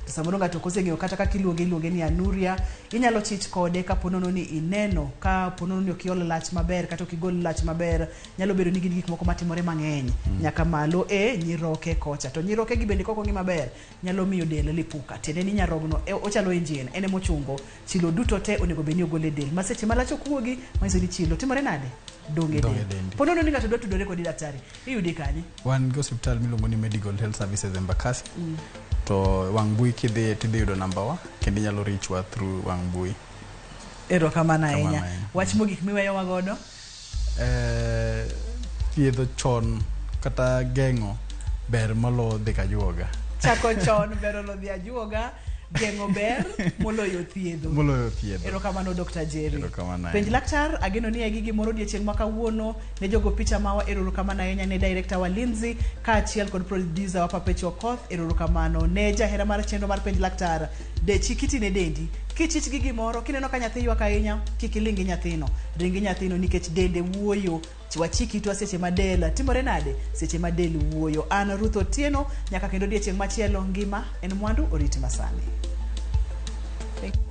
Speaker 1: To samoro ng'ato ok oseng'eyo kata kaka iluonge ni anuria. Inyalo chich kode kapo nono ni ineno, kapo nono ni ok iol lach maber kata ok igol lach maber, nyalo bedo ni gin gik moko matimore mang'eny nyaka malo e nyiroke kocha. To nyiroke gi bende kok ong'i maber nyalo miyo del lipuka. Tiende ni nyarogno ochalo engine, en emochungo chilo duto te onego bed ni ogolo e del. Ma seche ma lach ok wuogi, manyiso ni chilo timore nade? Dong' e
Speaker 2: Dong' e
Speaker 1: del.
Speaker 2: dendi.
Speaker 1: Po nono ni ng'ato dwa tudore kodi daktari, iyudi kanye?
Speaker 2: Wan gi osiptal miluongo ni Medical Health Services Embakasi. To wang' mbui kidhiye tidhi yudo namba wa kendo inyalo reach wa through wang' mbui.
Speaker 1: Erokamano ahinya.
Speaker 2: Kamano ahinya.
Speaker 1: Wach mogik miweyowa godo?
Speaker 2: Thiedho chon kata geng'o ber molo dhi kajuoga.
Speaker 1: Chako chon ber olo dhi ajuoga, geng'o ber moloyo thiedho.
Speaker 2: Moloyo thiedho.
Speaker 1: Erokamano Dr. Jerry.
Speaker 2: Erokamano
Speaker 1: Penj
Speaker 2: ahinya.
Speaker 1: laktar, ageno ni egi gimoro odiechieng' ma kawuono ne jogo picha mawa erokamano ahinya ne director wa Lindsay kaachiel kod producer wa Perpetual Okoth erokamano ne jahera mar chenro mar penj laktar dechi kiti ne dendi kichich gi gimoro kineno ka nyathi ywak ahinya kik iling gi nyathino ring gi nyathino nikech dende wuoyo wachik itwa seche ma del timore nade seche ma del wuoyo an Ruth Otieno nyaka kendo odiechieng' machielo ngima en mwandu oriti masani. Thank you.